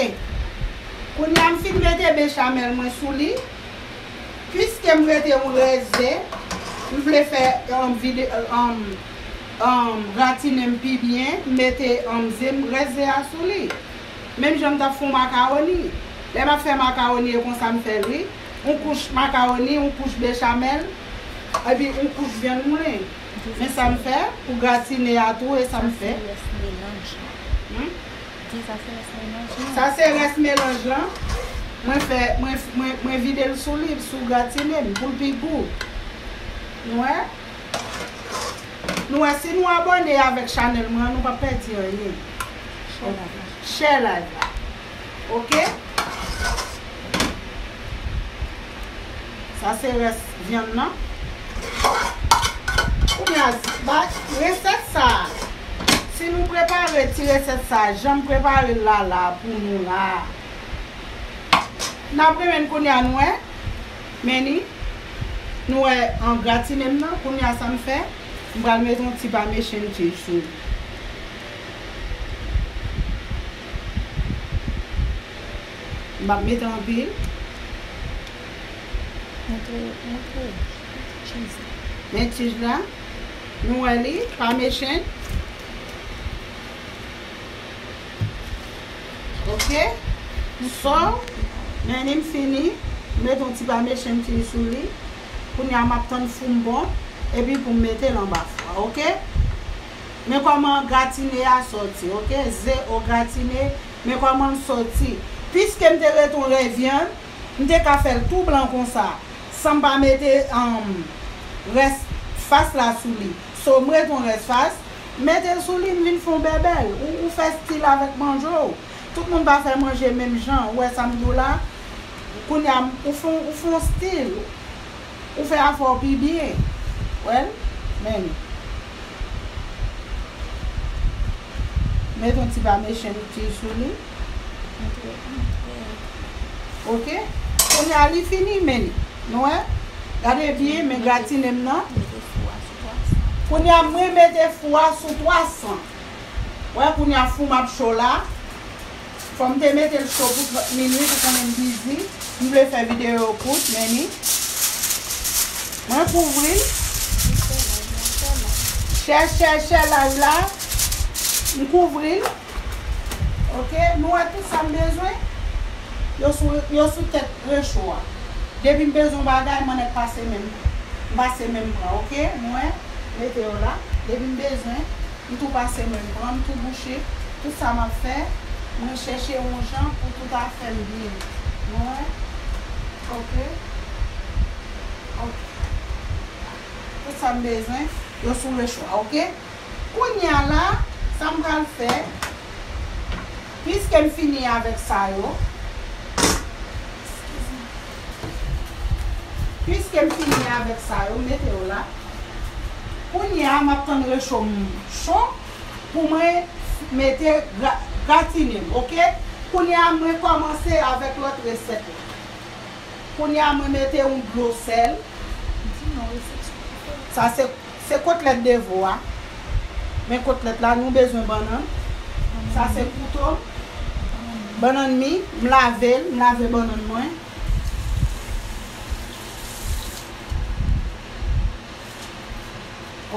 Kounye a m fin mete bechamel mwen sou li. Piske m rete yon rès ze, m vle fè, um, vide, um, um, gratinen m pi byen, m mete, um, ze m, rès ze a sou li. Menm jan m t ap fè yon makawoni. Lè m ap fè makawoni, e konsa m fè l, wi. Yon kouch makawoni, yon kouch bechamel, epi yon kouch vyann moulen. Men sa m fè pou gratinen a tou, e sa m fè. Hmm? Di sa se rès melanj lan. Sa se rès melanj lan. Mwen fè, mwen, mwen, mwen vide l sou li, sou gratinen m, pou l pi gou. Nou wè? Nou wè, si nou abòne avèk chanèl mwen an, nou p ap pèdi anyen. Share live la. Share live la. Ok? Sa se rès vyann nan. Kounye a, ba, resèt sa a, si nou prepare ti resèt sa a, jan m prepare l la, la, pou nou la, n ap renmen l kounye a, nou wè. Men ni, nou wè, an gratinen m nan, kounye a sa m fè, m pral mete yon ti pamechan cheese sou li. M p ap mete anpil. Montre, montre. Cheese. Men cheese la, nou wè li, pamechan. Ok? So, men ni m fini. Mete yon ti pamechan cheese sou li. Kounye a m ap tann fou m bon. Epi pou m mete l anba fou a, ok? Men kòman gratine a sòti, ok? Ze o gratine, men kòman l sòti. Piske m te rete yon rès vyann, m te ka fè l tou blan konsa, san m pa mete, um, rès fas la sou li. So, m rete yon rès fas, m mete l sou li, m vin fè yon bèbèl. Ou, ou fè stil avèk manje w. Tout moun pa fè manje menm jan. Ou wè sa m di w la? Kounye a, ou fè, ou fè yon stil. Ou fè afè w pi byen. Wè l? Men li. Met yon ti pamechan cheese sou li. Ok? Kounye a li fini, men li. Nou wè? Gade byen, men gratinen m nan. Kounye a mwen mete fou a sou twa san. Wè, kounye a fou m ap cho la. Fò m te mete l cho pou trant minit, ou konnen m bizi. M vle fè videyo yo kout, men ni. Mwen kouvri l. Share, share, share live la. M kouvri l. Ok, nou wè tout sa m bezwen. Yo sou, yo sou tèt recho a. Depi m bezwen yon bagay, m annik pase men m. M pase men m pran, ok? Nou wè, mete yo la. Depi m bezwen, m tou pase men m pran, m tou bouche. Tout sa m ap fè, mwen chèche yon jan pou tout afè m byen. Nou wè? Ok. Ok. Tout sa m bezwen, yo sou recho a, ok? Kounye a la, sa m pral fè, piske m fini avèk sa yo, piske m fini avèk sa yo, mete yo la. Kounye a, m ap tann recho m cho pou mwen mete gra-, gratine m, ok? Kounye a, mwen kòmanse avèk lòt resèt la. Kounye a, mwen mete yon dlo sèl. Sa se, se kotlèt de vo a. Men kotlèt la, nou bezwen bannann. Sa se kouto m. Bannann mi, m lave l, m lave bannann mwen.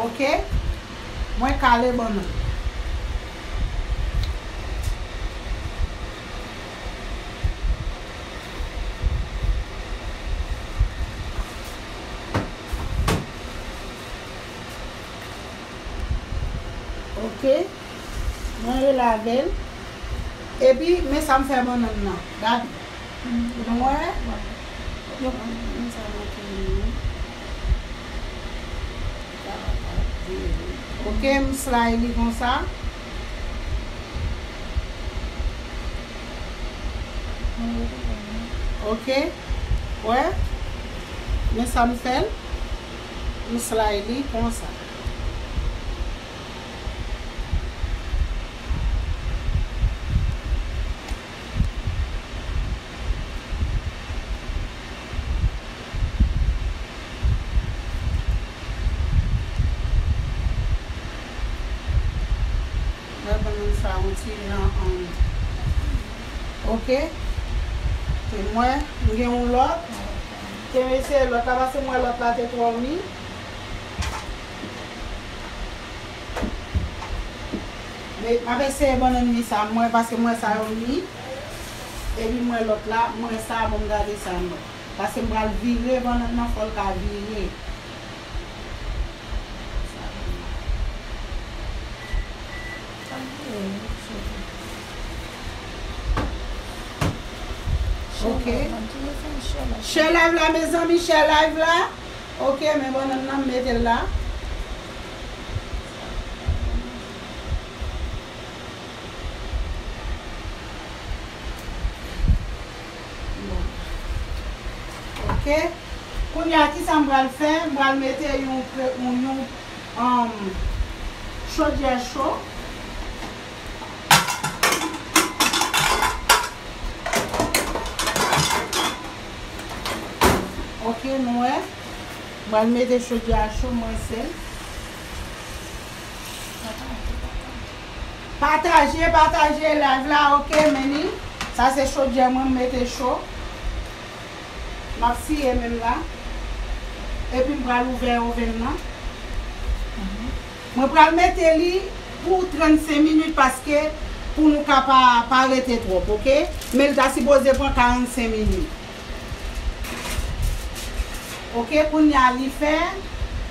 Ok. Mwen kale bannann. Ok. Mwen relave l. Epi, men sa m fè bannann nan. Gade. Nou wè? Ok, m slay li konsa. Ok. Wè? Men sa m fè l. M slay li konsa. Mwen pran sa yon ti jan, um, ok. E mwen, m gen yon lòt. Te m eseye lòt la, paske mwen lòt la te twò mi. Men, m ap eseye bannann mi sa, mwen, paske mwen sa yo mi. Epi mwen lòt la, mwen sa, bon, m gade sa, mwen. Paske m pral vire bannann nan, fò l ka vire. Ok. Share live la, mezanmi, share live la. Ok, men bannann nan, m mete l la. Bon. Ok. Kounye a, kisa m pral fè? M pral mete yon, yon, yon, um, chodyè cho. Ok, nou wè. M pral mete chodyè a cho, mwen sèl. Pataje, pataje live la, ok, men li. Sa se chodyè mwen, m mete cho. M ap siye menm la. Epi m pral ouvè oven nan. Mwen pral mete li pou trannsenk minit paske pou nou ka pa, pa rete twòp, ok? Men l ta sipoze pran karannsenk minit. Ok, kounye a li fè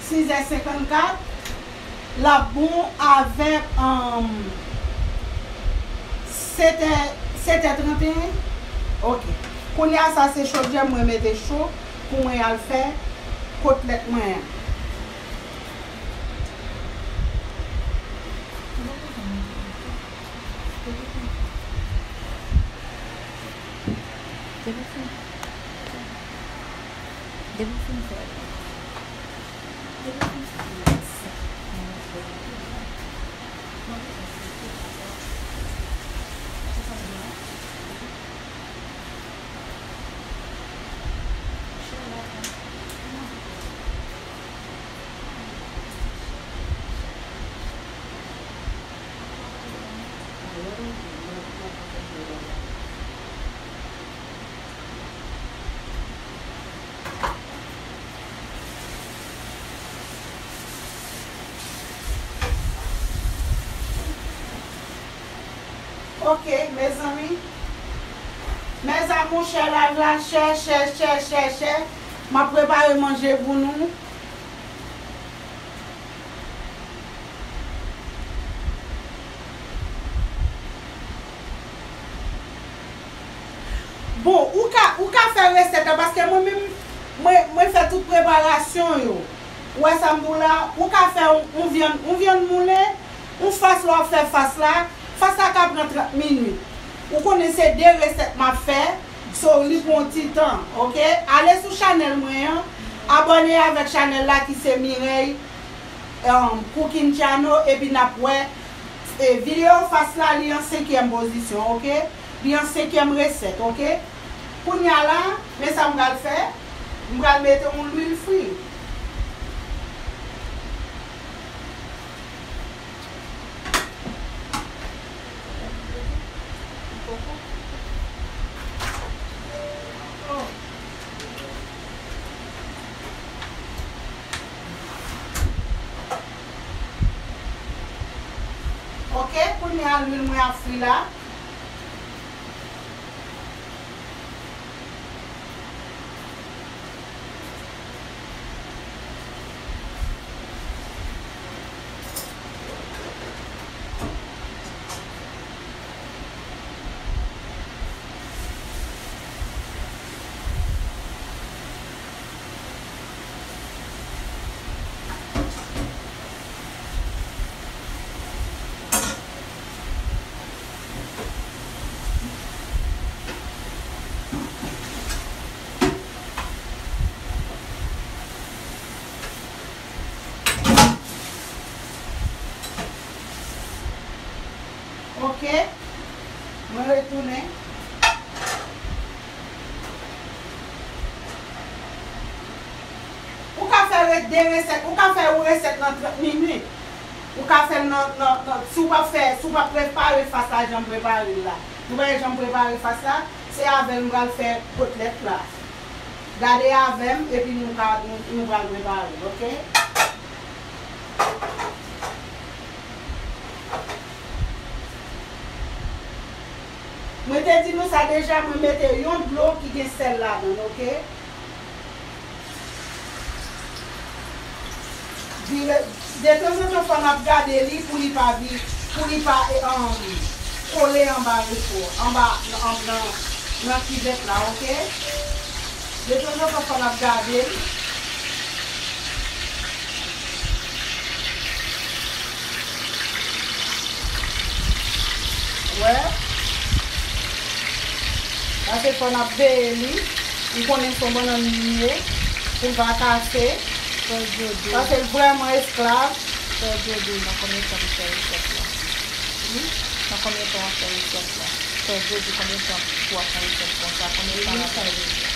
sizè senkannkat. L ap bon avèk, um, setè, setè tranteyen. Ok. Kounye a, sa se chodyè mwen mete cho pou mwen al fè kotlèt mwen an. Depi w fin, depi w fin fè l. Ok, mezanmi. Mes amours, share live la, share, share, share, share, share. M ap prepare manje pou nou. Bon, ou ka, ou ka fè resèt la, paske mwen menm, mwen, mwen fè tout preparasyon yo. Ou wè sa m di w la, ou ka fè yon, yon vyann, yon vyann moulen, yon fas la, w ap fè fas la, fas la ka pran trant minit. Ou konnen se de resèt m ap fè, so li pran yon ti tan, ok? Ale sou chanèl mwen an, abòne avèk chanèl la ki se Mireille, um, Cooking Channel, epi n ap wè, e, videyo fas la, li an senkyèm pozisyon, ok? Li an senkyèm resèt, ok? Kounye a la, men sa m pral fè, m pral mete yon lwil fri. Ok, kounye a lwil mwen ap fri la. Mwen retounen. Ou ka fè re-, de resèt, ou ka fè yon resèt nan trant minit. Ou ka fè l nan, nan, nan, si w p ap fè, si w p ap prepare fas la, jan m prepare l la. Nou pa wè jan m prepare fas la, se avè l m pral fè kotlèt la. Gade avè m, epi nou ka, nou, nou pral prepare l, oke? Mwen te di nou sa deja, mwen mete yon dlo ki gen sèl ladan l, oke? Vire, detanzantan fò n ap gade li pou li pa vi-, pou li pa, e, um, kole anba refò, anba, nan, nan, nan kivèt la, oke? Detanzantan fò n ap gade l. Wè. Paske fò n ap veye li. Ou konnen se yon bannann li ye. Pou l pa kase. Paske l vrèman esklav. Frè Djodje, nan konbyen tan w fè resèt la? Nan konbyen tan w ap fè resèt la? Frè Djodje, konbyen tan w ap fè resèt konsa? Konbyen tan w ap fè resèt la?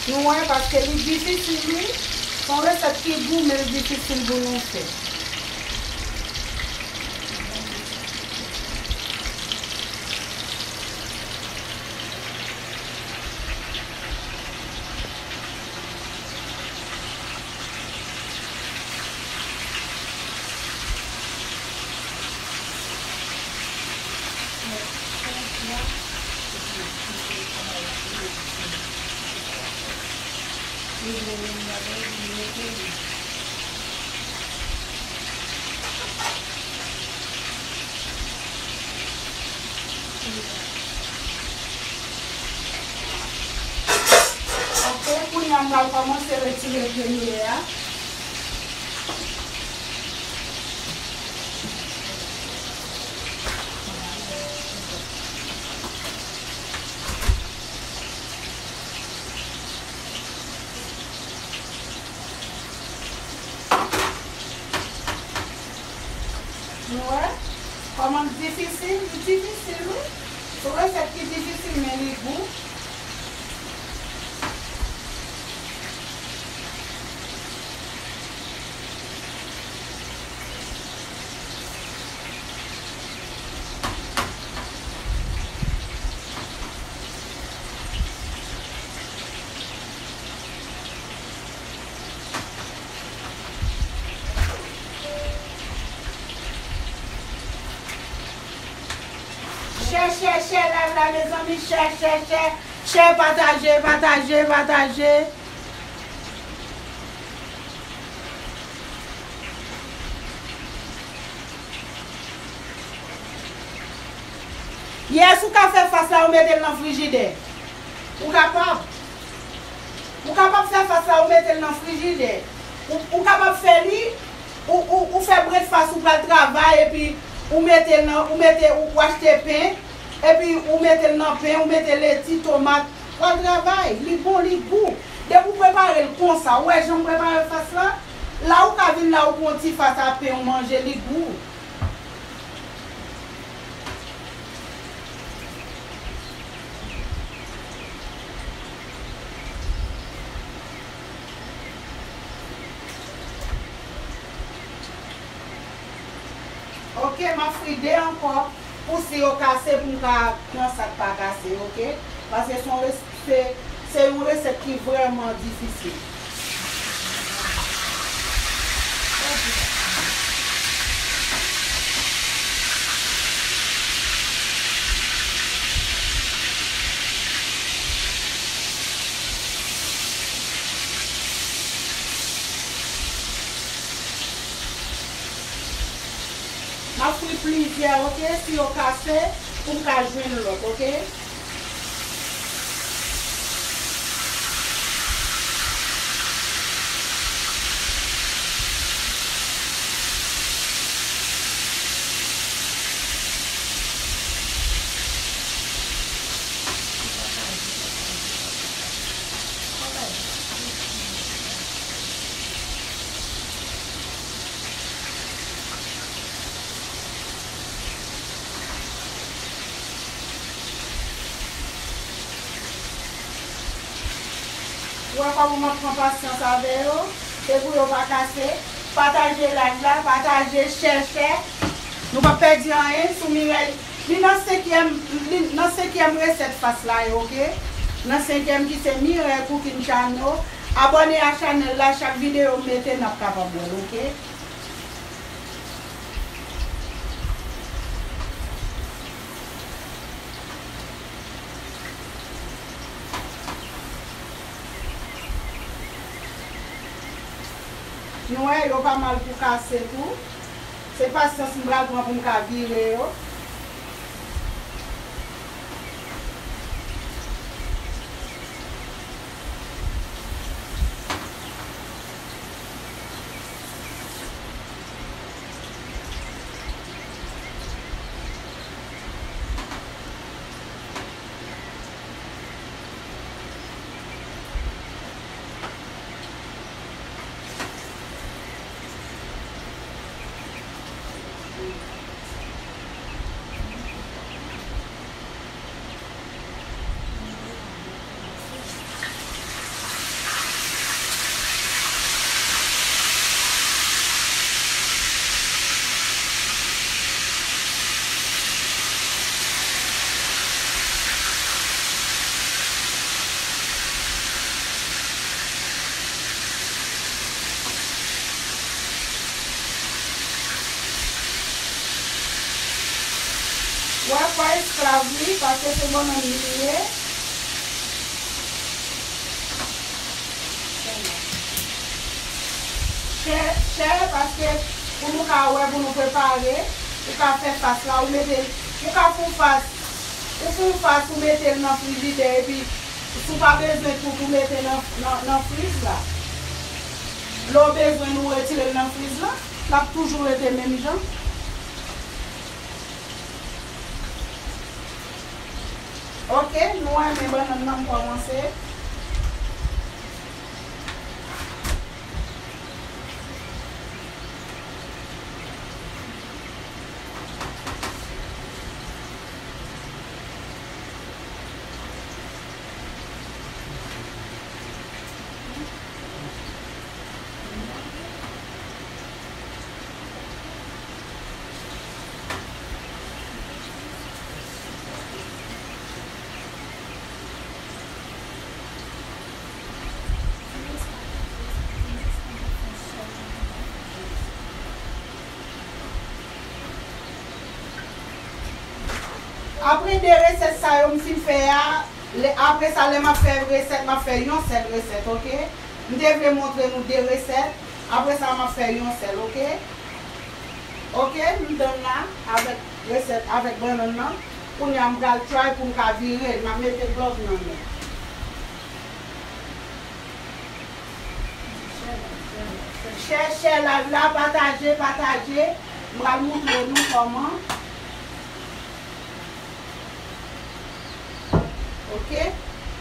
Nou wè, paske li difisil, wi. Se yon resèt ki gou, men l difisil pou nou fè. Ok, kounye a m pral kòmanse retire premye a. Nou wè kòman l difisil? Li difisil, wi. Se yon resèt ki difisil, men li gou. Share, share, share live la, mezanmi, share, share, share, share, pataje, pataje, pataje. Yes, ou ka fè fas la, ou mete l nan frijidè. Ou kapab. Ou kapab fè fas la, ou mete l nan frijidè. Ou, ou kapab fè li, ou, ou, ou fè brèdfas, ou pral travay, epi ou mete l nan, ou mete, ou, ou achte pen, epi ou mete l nan pen, ou mete leti, tomat, pral travay. Li bon, li gou. Depi ou prepare l konsa, ou wè jan m prepare fas la, la ou ka vin la, ou pran yon ti fas a pen, ou manje, li gou. Ok, m ap fri de ankò pou si yo kase, pou m ka pran sa k pa kase, ok? Paske se yon res-, se, se yon resèt ki vrèman difisil. M ap fri plizyè, ok? Si yo kase, pou m ka jwenn lòt, ok? Ou wè kòman m ap pran pasyans avè yo? Se pou yo pa kase. Pataje live la, pataje, share, share. Nou p ap pèdi anyen sou Mireille. Li nan senkyèm, li nan senkyèm resèt fas la yo, oke? Nan senkyèm ki se Mireille Cooking Channel. Abòne a chanèl la, chak videyo m mete, n ap kapab wè l, oke? Nou wè, yo pa mal pou kase tou. Se pasyans m pral pran pou m ka vire yo. Wè, pa esklav li, paske se bannann li ye. Chè, chè, paske pou nou ka wè, pou nou prepare, ou ka fè fas la, ou mete, ou ka fè yon fas, ou fè yon fas, ou mete l nan frijidè, epi si w pa bezwen tout, ou mete nan, nan, nan friz la. Lè w bezwen l, ou retire l nan friz la, l ap toujou rete menm jan. Oke, nou wè men bannann nan m kòmanse. Apre de resèt sa yo m fin fè a, lè, apre sa, lè m ap fè resèt, m ap fè yon sèl resèt, oke? M te vle montre nou de resèt, apre sa, m ap fè yon sèl, oke? Oke, m done la avèk resèt, avèk bannann nan. Kounye a, m pral try pou m ka vire l. M ap mete glove nan men. Share, share live la, pataje, pataje. M pral moutre nou kòman. Oke.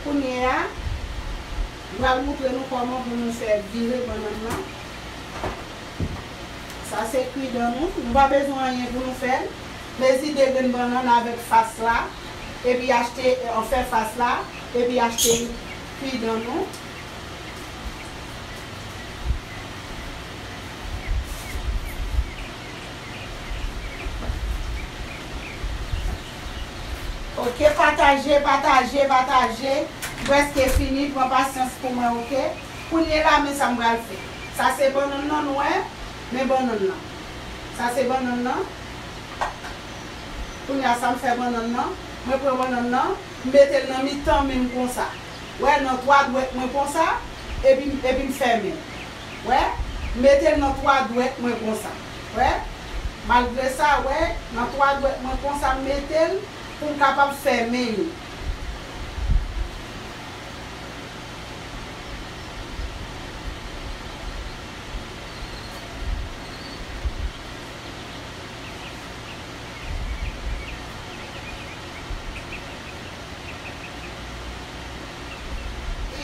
Kounye a, m pral moutre nou kòman pou nou fè vire bannann nan. Sa se kwi dan nou. Nou pa bezwen anyen pou nou fè l. Mezi de grenn bannann avèk fas la, epi achte, an fè fas la, epi achte kwi dan nou. Oke, pataje, pataje, pataje. Prèske fini, pran pasyans pou mwen, oke? Kounye la, men sa m pral fè. Sa se bannann nan, nou wè? Men bannann nan. Sa se bannann nan. Kounye a, sa m fè bannann nan. Mwen pran bannann nan, m mete l nan mitan men m konsa. Wè, nan twa dwèt mwen konsa, epi, epi m fèmen. Wè, m mete l nan twa dwèt mwen konsa. Wè, malgre sa, wè, nan twa dwèt mwen konsa, m mete l pou m kapab fèmen yo.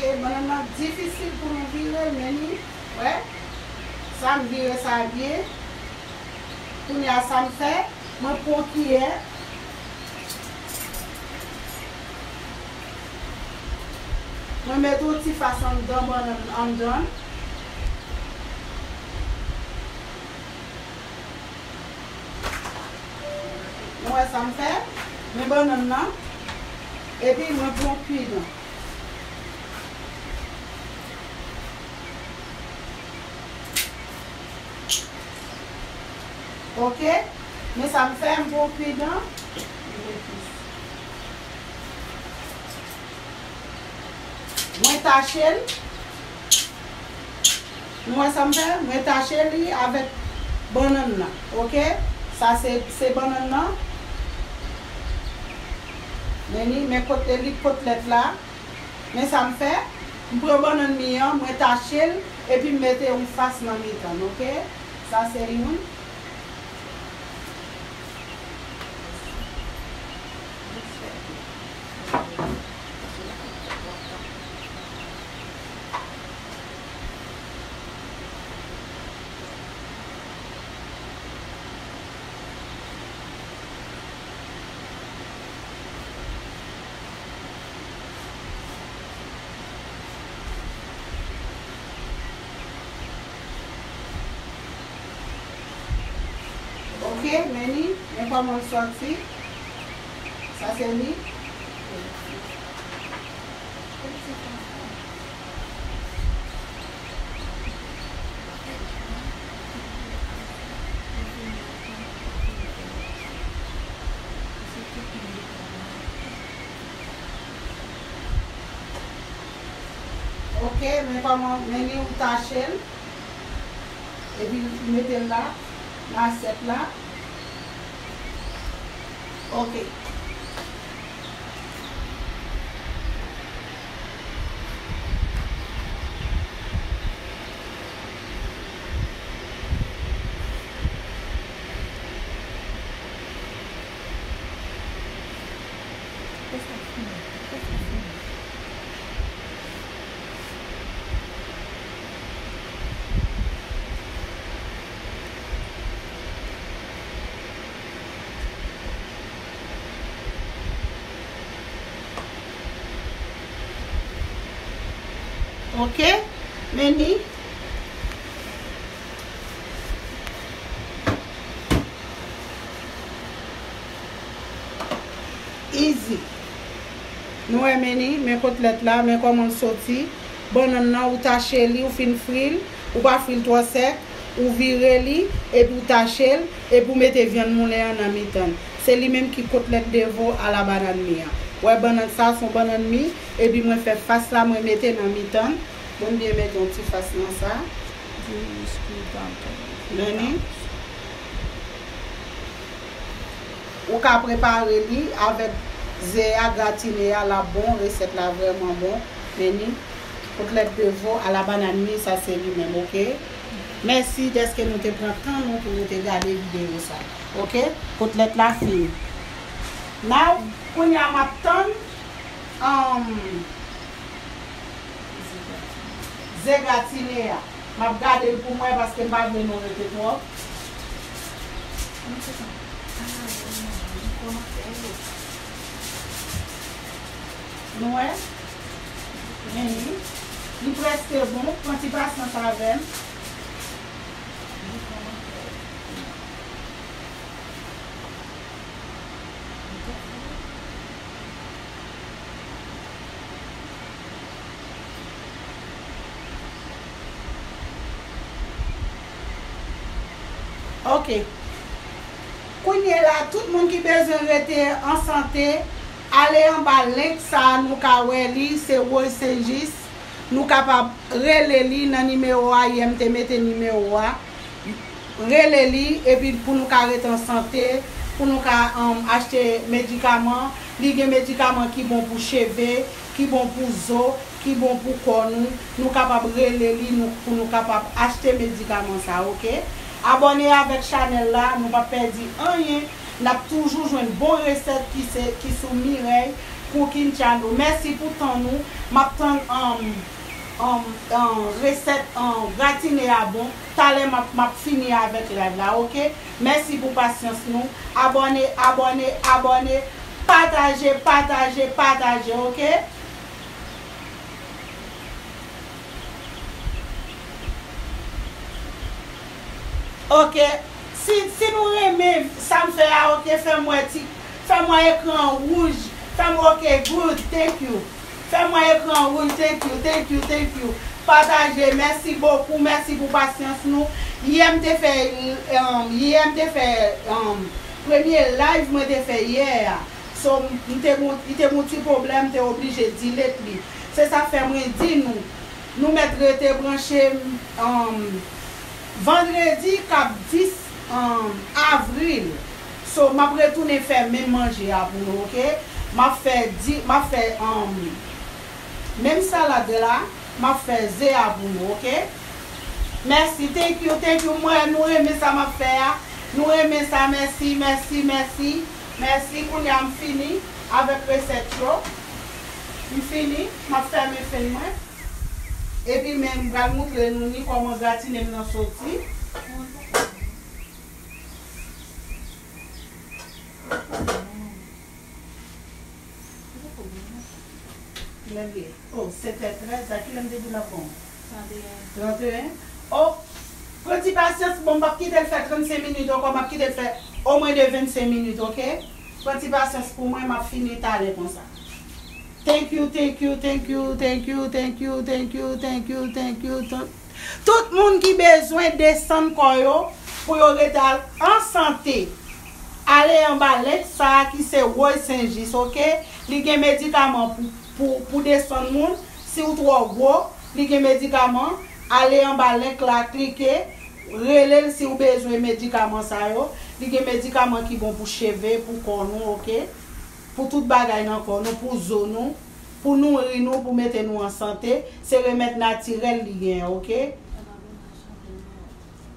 E bannann nan difisil pou nou vire l, men li, wè, sa m vire sa byen. Kounye a sa m fè, mwen pran kiyè. Mwen met yon ti fas anndan bannann anndan. Nou wè sa m fè? Men bannann nan. Epi mwen pran kwidan. Ok? Men sa m fè, m pran kwidan. Mwen tache l. Nou wè sa m fè? Mwen tache li avèk bannann nan. Ok? Sa se, se bannann nan. Men li, men kot, li kotlèt la. Men sa m fè? M pran bannann mi an, mwen tache l, epi m mete yon fas nan mitan l, ok? Sa se youn. Ok, men li, men kòman l sòti. Sa se li. Ok, men kòman, men li ou tache l, epi mete l la, nan asyèt la. Ok. Ok, men li. Easy. Nou wè men li, men kotlèt la, men kòman l soti. Bannann nan, ou tache li, ou fin fri l, ou pa fri l twò sèk, ou vire li, epi ou tache l, epi ou mete vyann moulen an nan mitan l. Se li menm ki kotlèt de vo a la banane mi an. Wè bannann sa, se yon bannann mi, epi mwen fè fas la, mwen mete nan mitan l. Bon, m byen mete yon ti fas nan sa. Meni. Ou ka prepare li avèk ze a, gratine a, l ap bon, resèt la vrèman bon. Meni, kotlèt de vo a la banane mi, sa se li menm, ok? Mèsi dèske nou te pran tan nou pou nou te gade videyo sa, ok? Kotlèt la fini. Now, kounye a m ap tann, um, ze gratine a. M ap gade l pou m wè paske m pa vle nou rete twòp. Nou wè? Men li, li prèske bon. Pran ti pasyans avè m. Ok. Kounye la, tout moun ki bezwen rete an sante, ale anba link sa a, nou ka wè li, se Woy Senjis. Nou kapab rele li nan nimewo a, yè m te mete nimewo a. Rele li, epi pou nou ka ret an sante, pou nou ka, um, achte medikaman. Li gen medikaman ki bon pou cheve, ki bon pou zo, ki bon pou kò nou. Nou kapab rele li nou, pou nou kapab achte medikaman sa, ok? Abòne avèk chanèl la, nou p ap pèdi anyen. N ap toujou jwenn bon resèt ki se, ki sou Mireille Cooking Channel. Mèsi pou tan nou. M ap tann, um, um, um, resèt, um, gratine a bon. Talè m ap, m ap fini avèk live la, ok? Mèsi pou pasyans nou. Abòne, abòne, abòne. Pataje, pataje, pataje, ok? Ok. Si, si nou renmen sa m fè a, ok, fè m wè ti, fè m wè ekran an wouj. Fè m, ok, good, thank you. Fè m wè ekran an wouj, thank you, thank you, thank you. Pataje, mèsi bokou, mèsi pou pasyans nou. Yè m te fè, um, yè m te fè, um, premye live mwen te fè yè a. So, m te gon, li te gon ti pwoblèm, m te oblije delete li. Se sa fè mwen di nou, nou mèt rete branche, um, vandredi k ap dis, um, avril. So, m ap retounen fè menm manje a pou nou, ok? M ap fè di, m ap fè, um, menm salad la, m ap fè ze a pou nou, ok? Mèsi, thank you, thank you. Mwen, nou renmen sa m ap fè a. Nou renmen sa, mèsi, mèsi, mèsi. Mèsi, kounye a m fini avèk resèt yo. M fini, m ap fèmen fen mwen. Epi men m pral moutre nou ni kòman gratine m nan soti. Kilè l ye? Oh, sèt è trèz la, kilè m te di l ap bon? Trannteyen. Trannteyen? Oh, pran ti pasyans, bon, m p ap kite l fè trannsenk minit ankò, m ap kite l fè omwen de vennsenk minit, ok? Pran ti pasyans pou mwen, m ap fini talè konsa. Thank you, thank you, thank you, thank you, thank you, thank you, thank you, thank you, thank you. Tout moun ki bezwen desann kò yo pou yo rete al, an sante, ale anba link sa a ki se Woy Senjis, ok? Li gen medikaman pou, pou, pou desann moun. Si w twò gwo, li gen medikaman. Ale anba link la, klike, rele l si w bezwen medikaman sa yo. Li gen medikaman ki bon pou cheve, pou kò nou, ok? Pou tout bagay nan kò nou, pou zo nou, pou nouri nou, pou mete nou an sante. Se remèd natirèl li genyen, ok?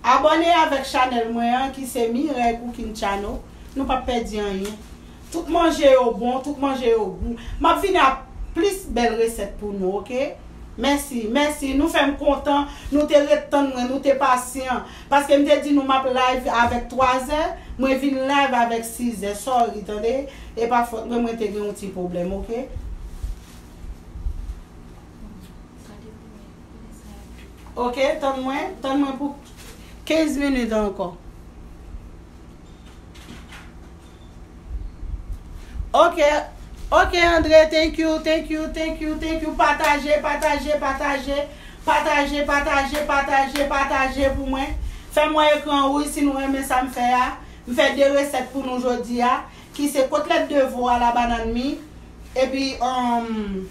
Abòne avèk chanèl mwen an ki se Mireille Cooking Channel. Nou p ap pèdi anyen. Tout manje yo bon, tout manje yo gou. M ap vini ak plis bèl resèt pou nou, ok? Mèsi, mèsi. Nou fè m kontan. Nou te ret tann mwen, nou te pasyan. Paske m te di nou m ap live avèk twazè, mwen vin live avèk sizè. Sorry, tande. E pa fòt mwen, mwen te gen yon ti pwoblèm, ok? Ok, tann mwen, tann mwen pou kenz minit ankò. Ok, ok, Andre, thank you, thank you, thank you, thank you. Pataje, pataje, pataje, pataje, pataje, pataje, pataje pou mwen. Fè m wè ekran wouj si nou renmen sa m fè a. M fè de resèt pou nou jodi a, ki se kotlèt de vo a la banane mi, epi, um,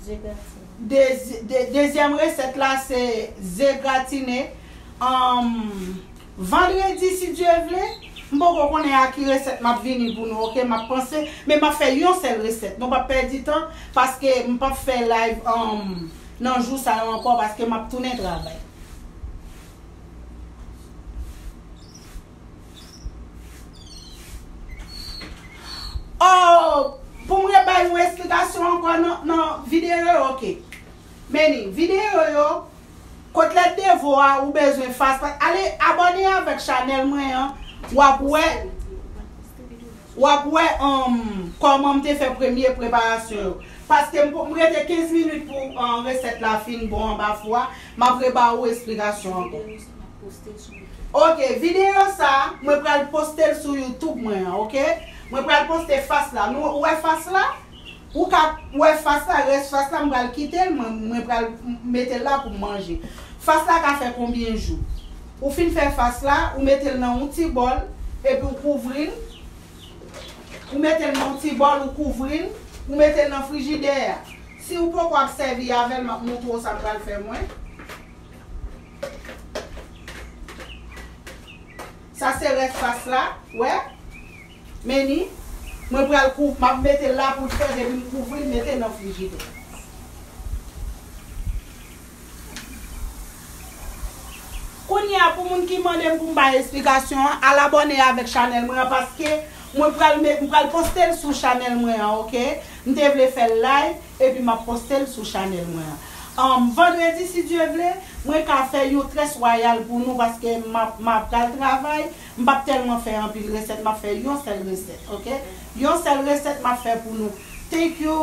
Ze gratine. Dezi-, de-, dezyèm resèt la se ze gratine. Anm, vandredi, si Dye vle, m poko konnen a ki resèt m ap vini pou nou, ok? M ap panse, men m ap fè yon sèl resèt. Nou p ap pèdi tan, paske m p ap fè live, anm, nan jou sa yo ankò, paske m ap tounen travay. Oh, pou m rebay yon esplikasyon ankò nan, nan videyo yo, ok. Meni, videyo yo, kotlèt de vo a, ou bezwen fas pa. Ale abòne avèk chanèl mwen an, w ap wè, w ap wè, um, kòman m te fè premye preparasyon yo. Paske m, m rete kenz minit pou, um, resèt la fin bon anba fou a, m ap reba ou esplikasyon ankò. Ok, videyo sa, mwen pral poste l sou YouTube mwen an, ok? Mwen pral poste fas la. Nou wè fas la? Ou ka wè fas la, rès fas la, m pral kite l, mwen, mwen pral m-, mete l la pou m manje. Fas la ka fè konbyen jou? Ou fin fè fas la, ou mete l nan yon ti bòl, epi ou kouvri l. Ou mete l nan yon ti bòl, ou kouvri l, ou mete l nan frijidè a. Si ou poko ap sèvi avè l, m ap montre w sa m pral fè mwen. Sa se rès fas la, wè. Meni, mwen pral kou-, m ap mete l la pou l fèt, epi m kouvri l, mete l nan frijidè. Kounye a, pou moun ki mande m pou m bay esplikasyon an, al abòne avèk chanèl mwen an, paske mwen pral met, m pral poste l sou chanèl mwen an, ok? M te vle fè l live, epi m ap poste l sou chanèl mwen an. Anm, vandredi, si Dye vle, mwen ka fè yon très royal pou nou, paske m ap, m ap pral travay, m p ap tèlman fè anpil resèt, m ap fè yon sèl resèt, ok? Yon sèl resèt m ap fè pou nou. Thank you,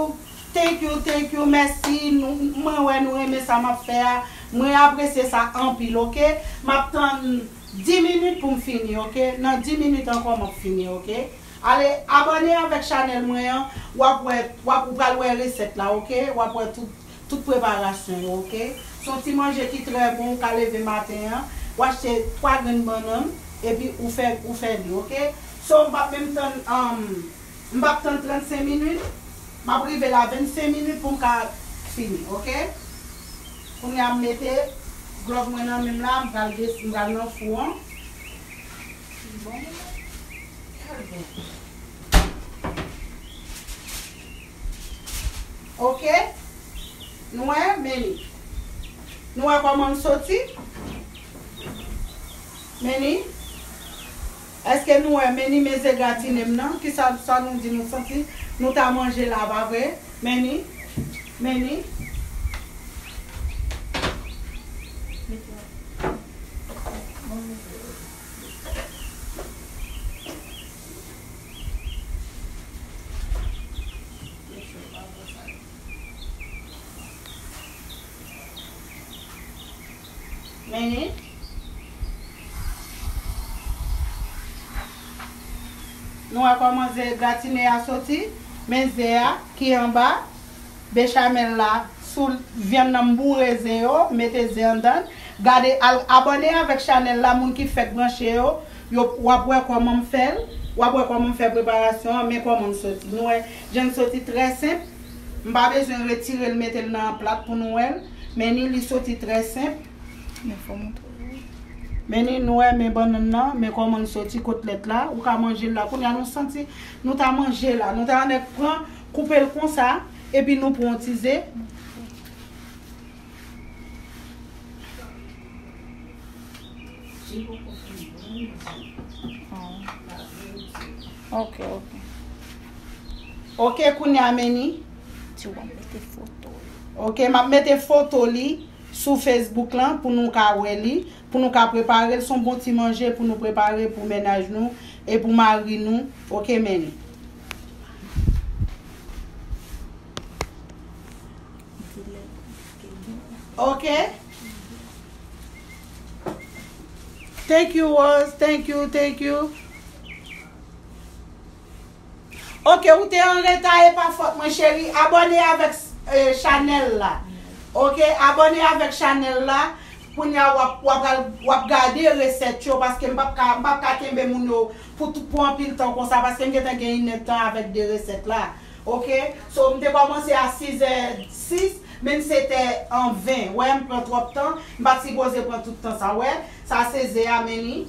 thank you, thank you, mèsi. Nou, mwen wè nou renmen sa m ap fè a. Mwen apresye sa anpil, ok? M ap tann Dis minit pou m fini, oke? Nan dis minit ankò, m ap fini, oke? Ale, abòne avèk chanèl mwen an, w ap wè, w ap, ou pral wè resèt la, oke? W ap wè tout, tout preparasyon yo, oke? Se yon ti manje ki trè bon, ou ka leve maten an, ou achte twa grenn bannann, epi ou fè, ou fè li, oke? So, m p ap menm tann, um, m p ap tann trannsenk minit, m ap rive la vennsenk minit pou m ka fini, oke? Kounye a m mete glòv mwen nan men m la, m pral des-, m pral nan fou an. Bon. Oke? Nou wè, men li. Nou wè kòman l soti? Men li. Èske nou wè, men li, men ze gratine m nan? Kisa, sa nou di nou santi? Nou ta manje la, pa vre? Men li. Men li. Men li. Nou wè kòman ze gratine a soti? Men ze a ki anba bechamèl la, sou vyann nan m boure ze yo, mete ze anndan. Gade, al abòne avèk chanèl la, moun ki fèk branche yo, yo, w ap wè kòman m fè l, w ap wè kòman m fè preparasyon an, men kòman l soti. Nou wè, jan l soti trè senp. M pa bezwen retire l, mete l nan plat pou nou wè l. Men ni, li soti trè senp. Men fò montre w. Men ni, nou wè, men bannann nan, men kòman l soti kotlèt la. Ou ka manje l la. Kounye a nou santi, nou ta manje la. Nou ta annik pran, koupe l konsa, epi nou pran yon ti ze. Oh. Ok, ok. Ok, kounye a men ni. Ti w ap mete foto. Ok, m ap mete foto li sou Facebook lan pou nou ka wè li, pou nou ka prepare l. Se yon bon ti manje pou nou prepare pou mennaj nou e pou mari nou. Ok, men ni. Ok. Thank you, Rose. Thank you, thank you. Ok, ou te an reta, e pa fòt mwen, cheri. Abòne avèk, eh, chanèl la. Ok, abòne avèk chanèl la. Kounye a, w ap, w ap al, w ap gade resèt yo, paske m p ap ka, m p ap ka kenbe moun yo pou tout, pou anpil tan konsa, paske m gentan gen inèdtan avèk de resèt la. Ok? So, m te kòmanse a sizè sis, men m sete an ven. Wè, m pran twòp tan. M pa t sipoze pran tout tan sa. Wè, sa se ze a, men li.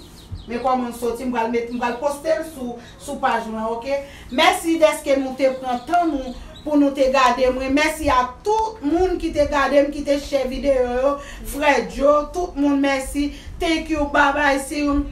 Men kòman l soti, m pral met, m pral poste l sou, sou paj mwen, ok? Mèsi dèske nou te pran tan nou pou nou te gade mwen. Mèsi a tout moun ki te gade m, ki te share videyo yo. Frè Joe, tout moun, mèsi. Thank you, bye bye, see you.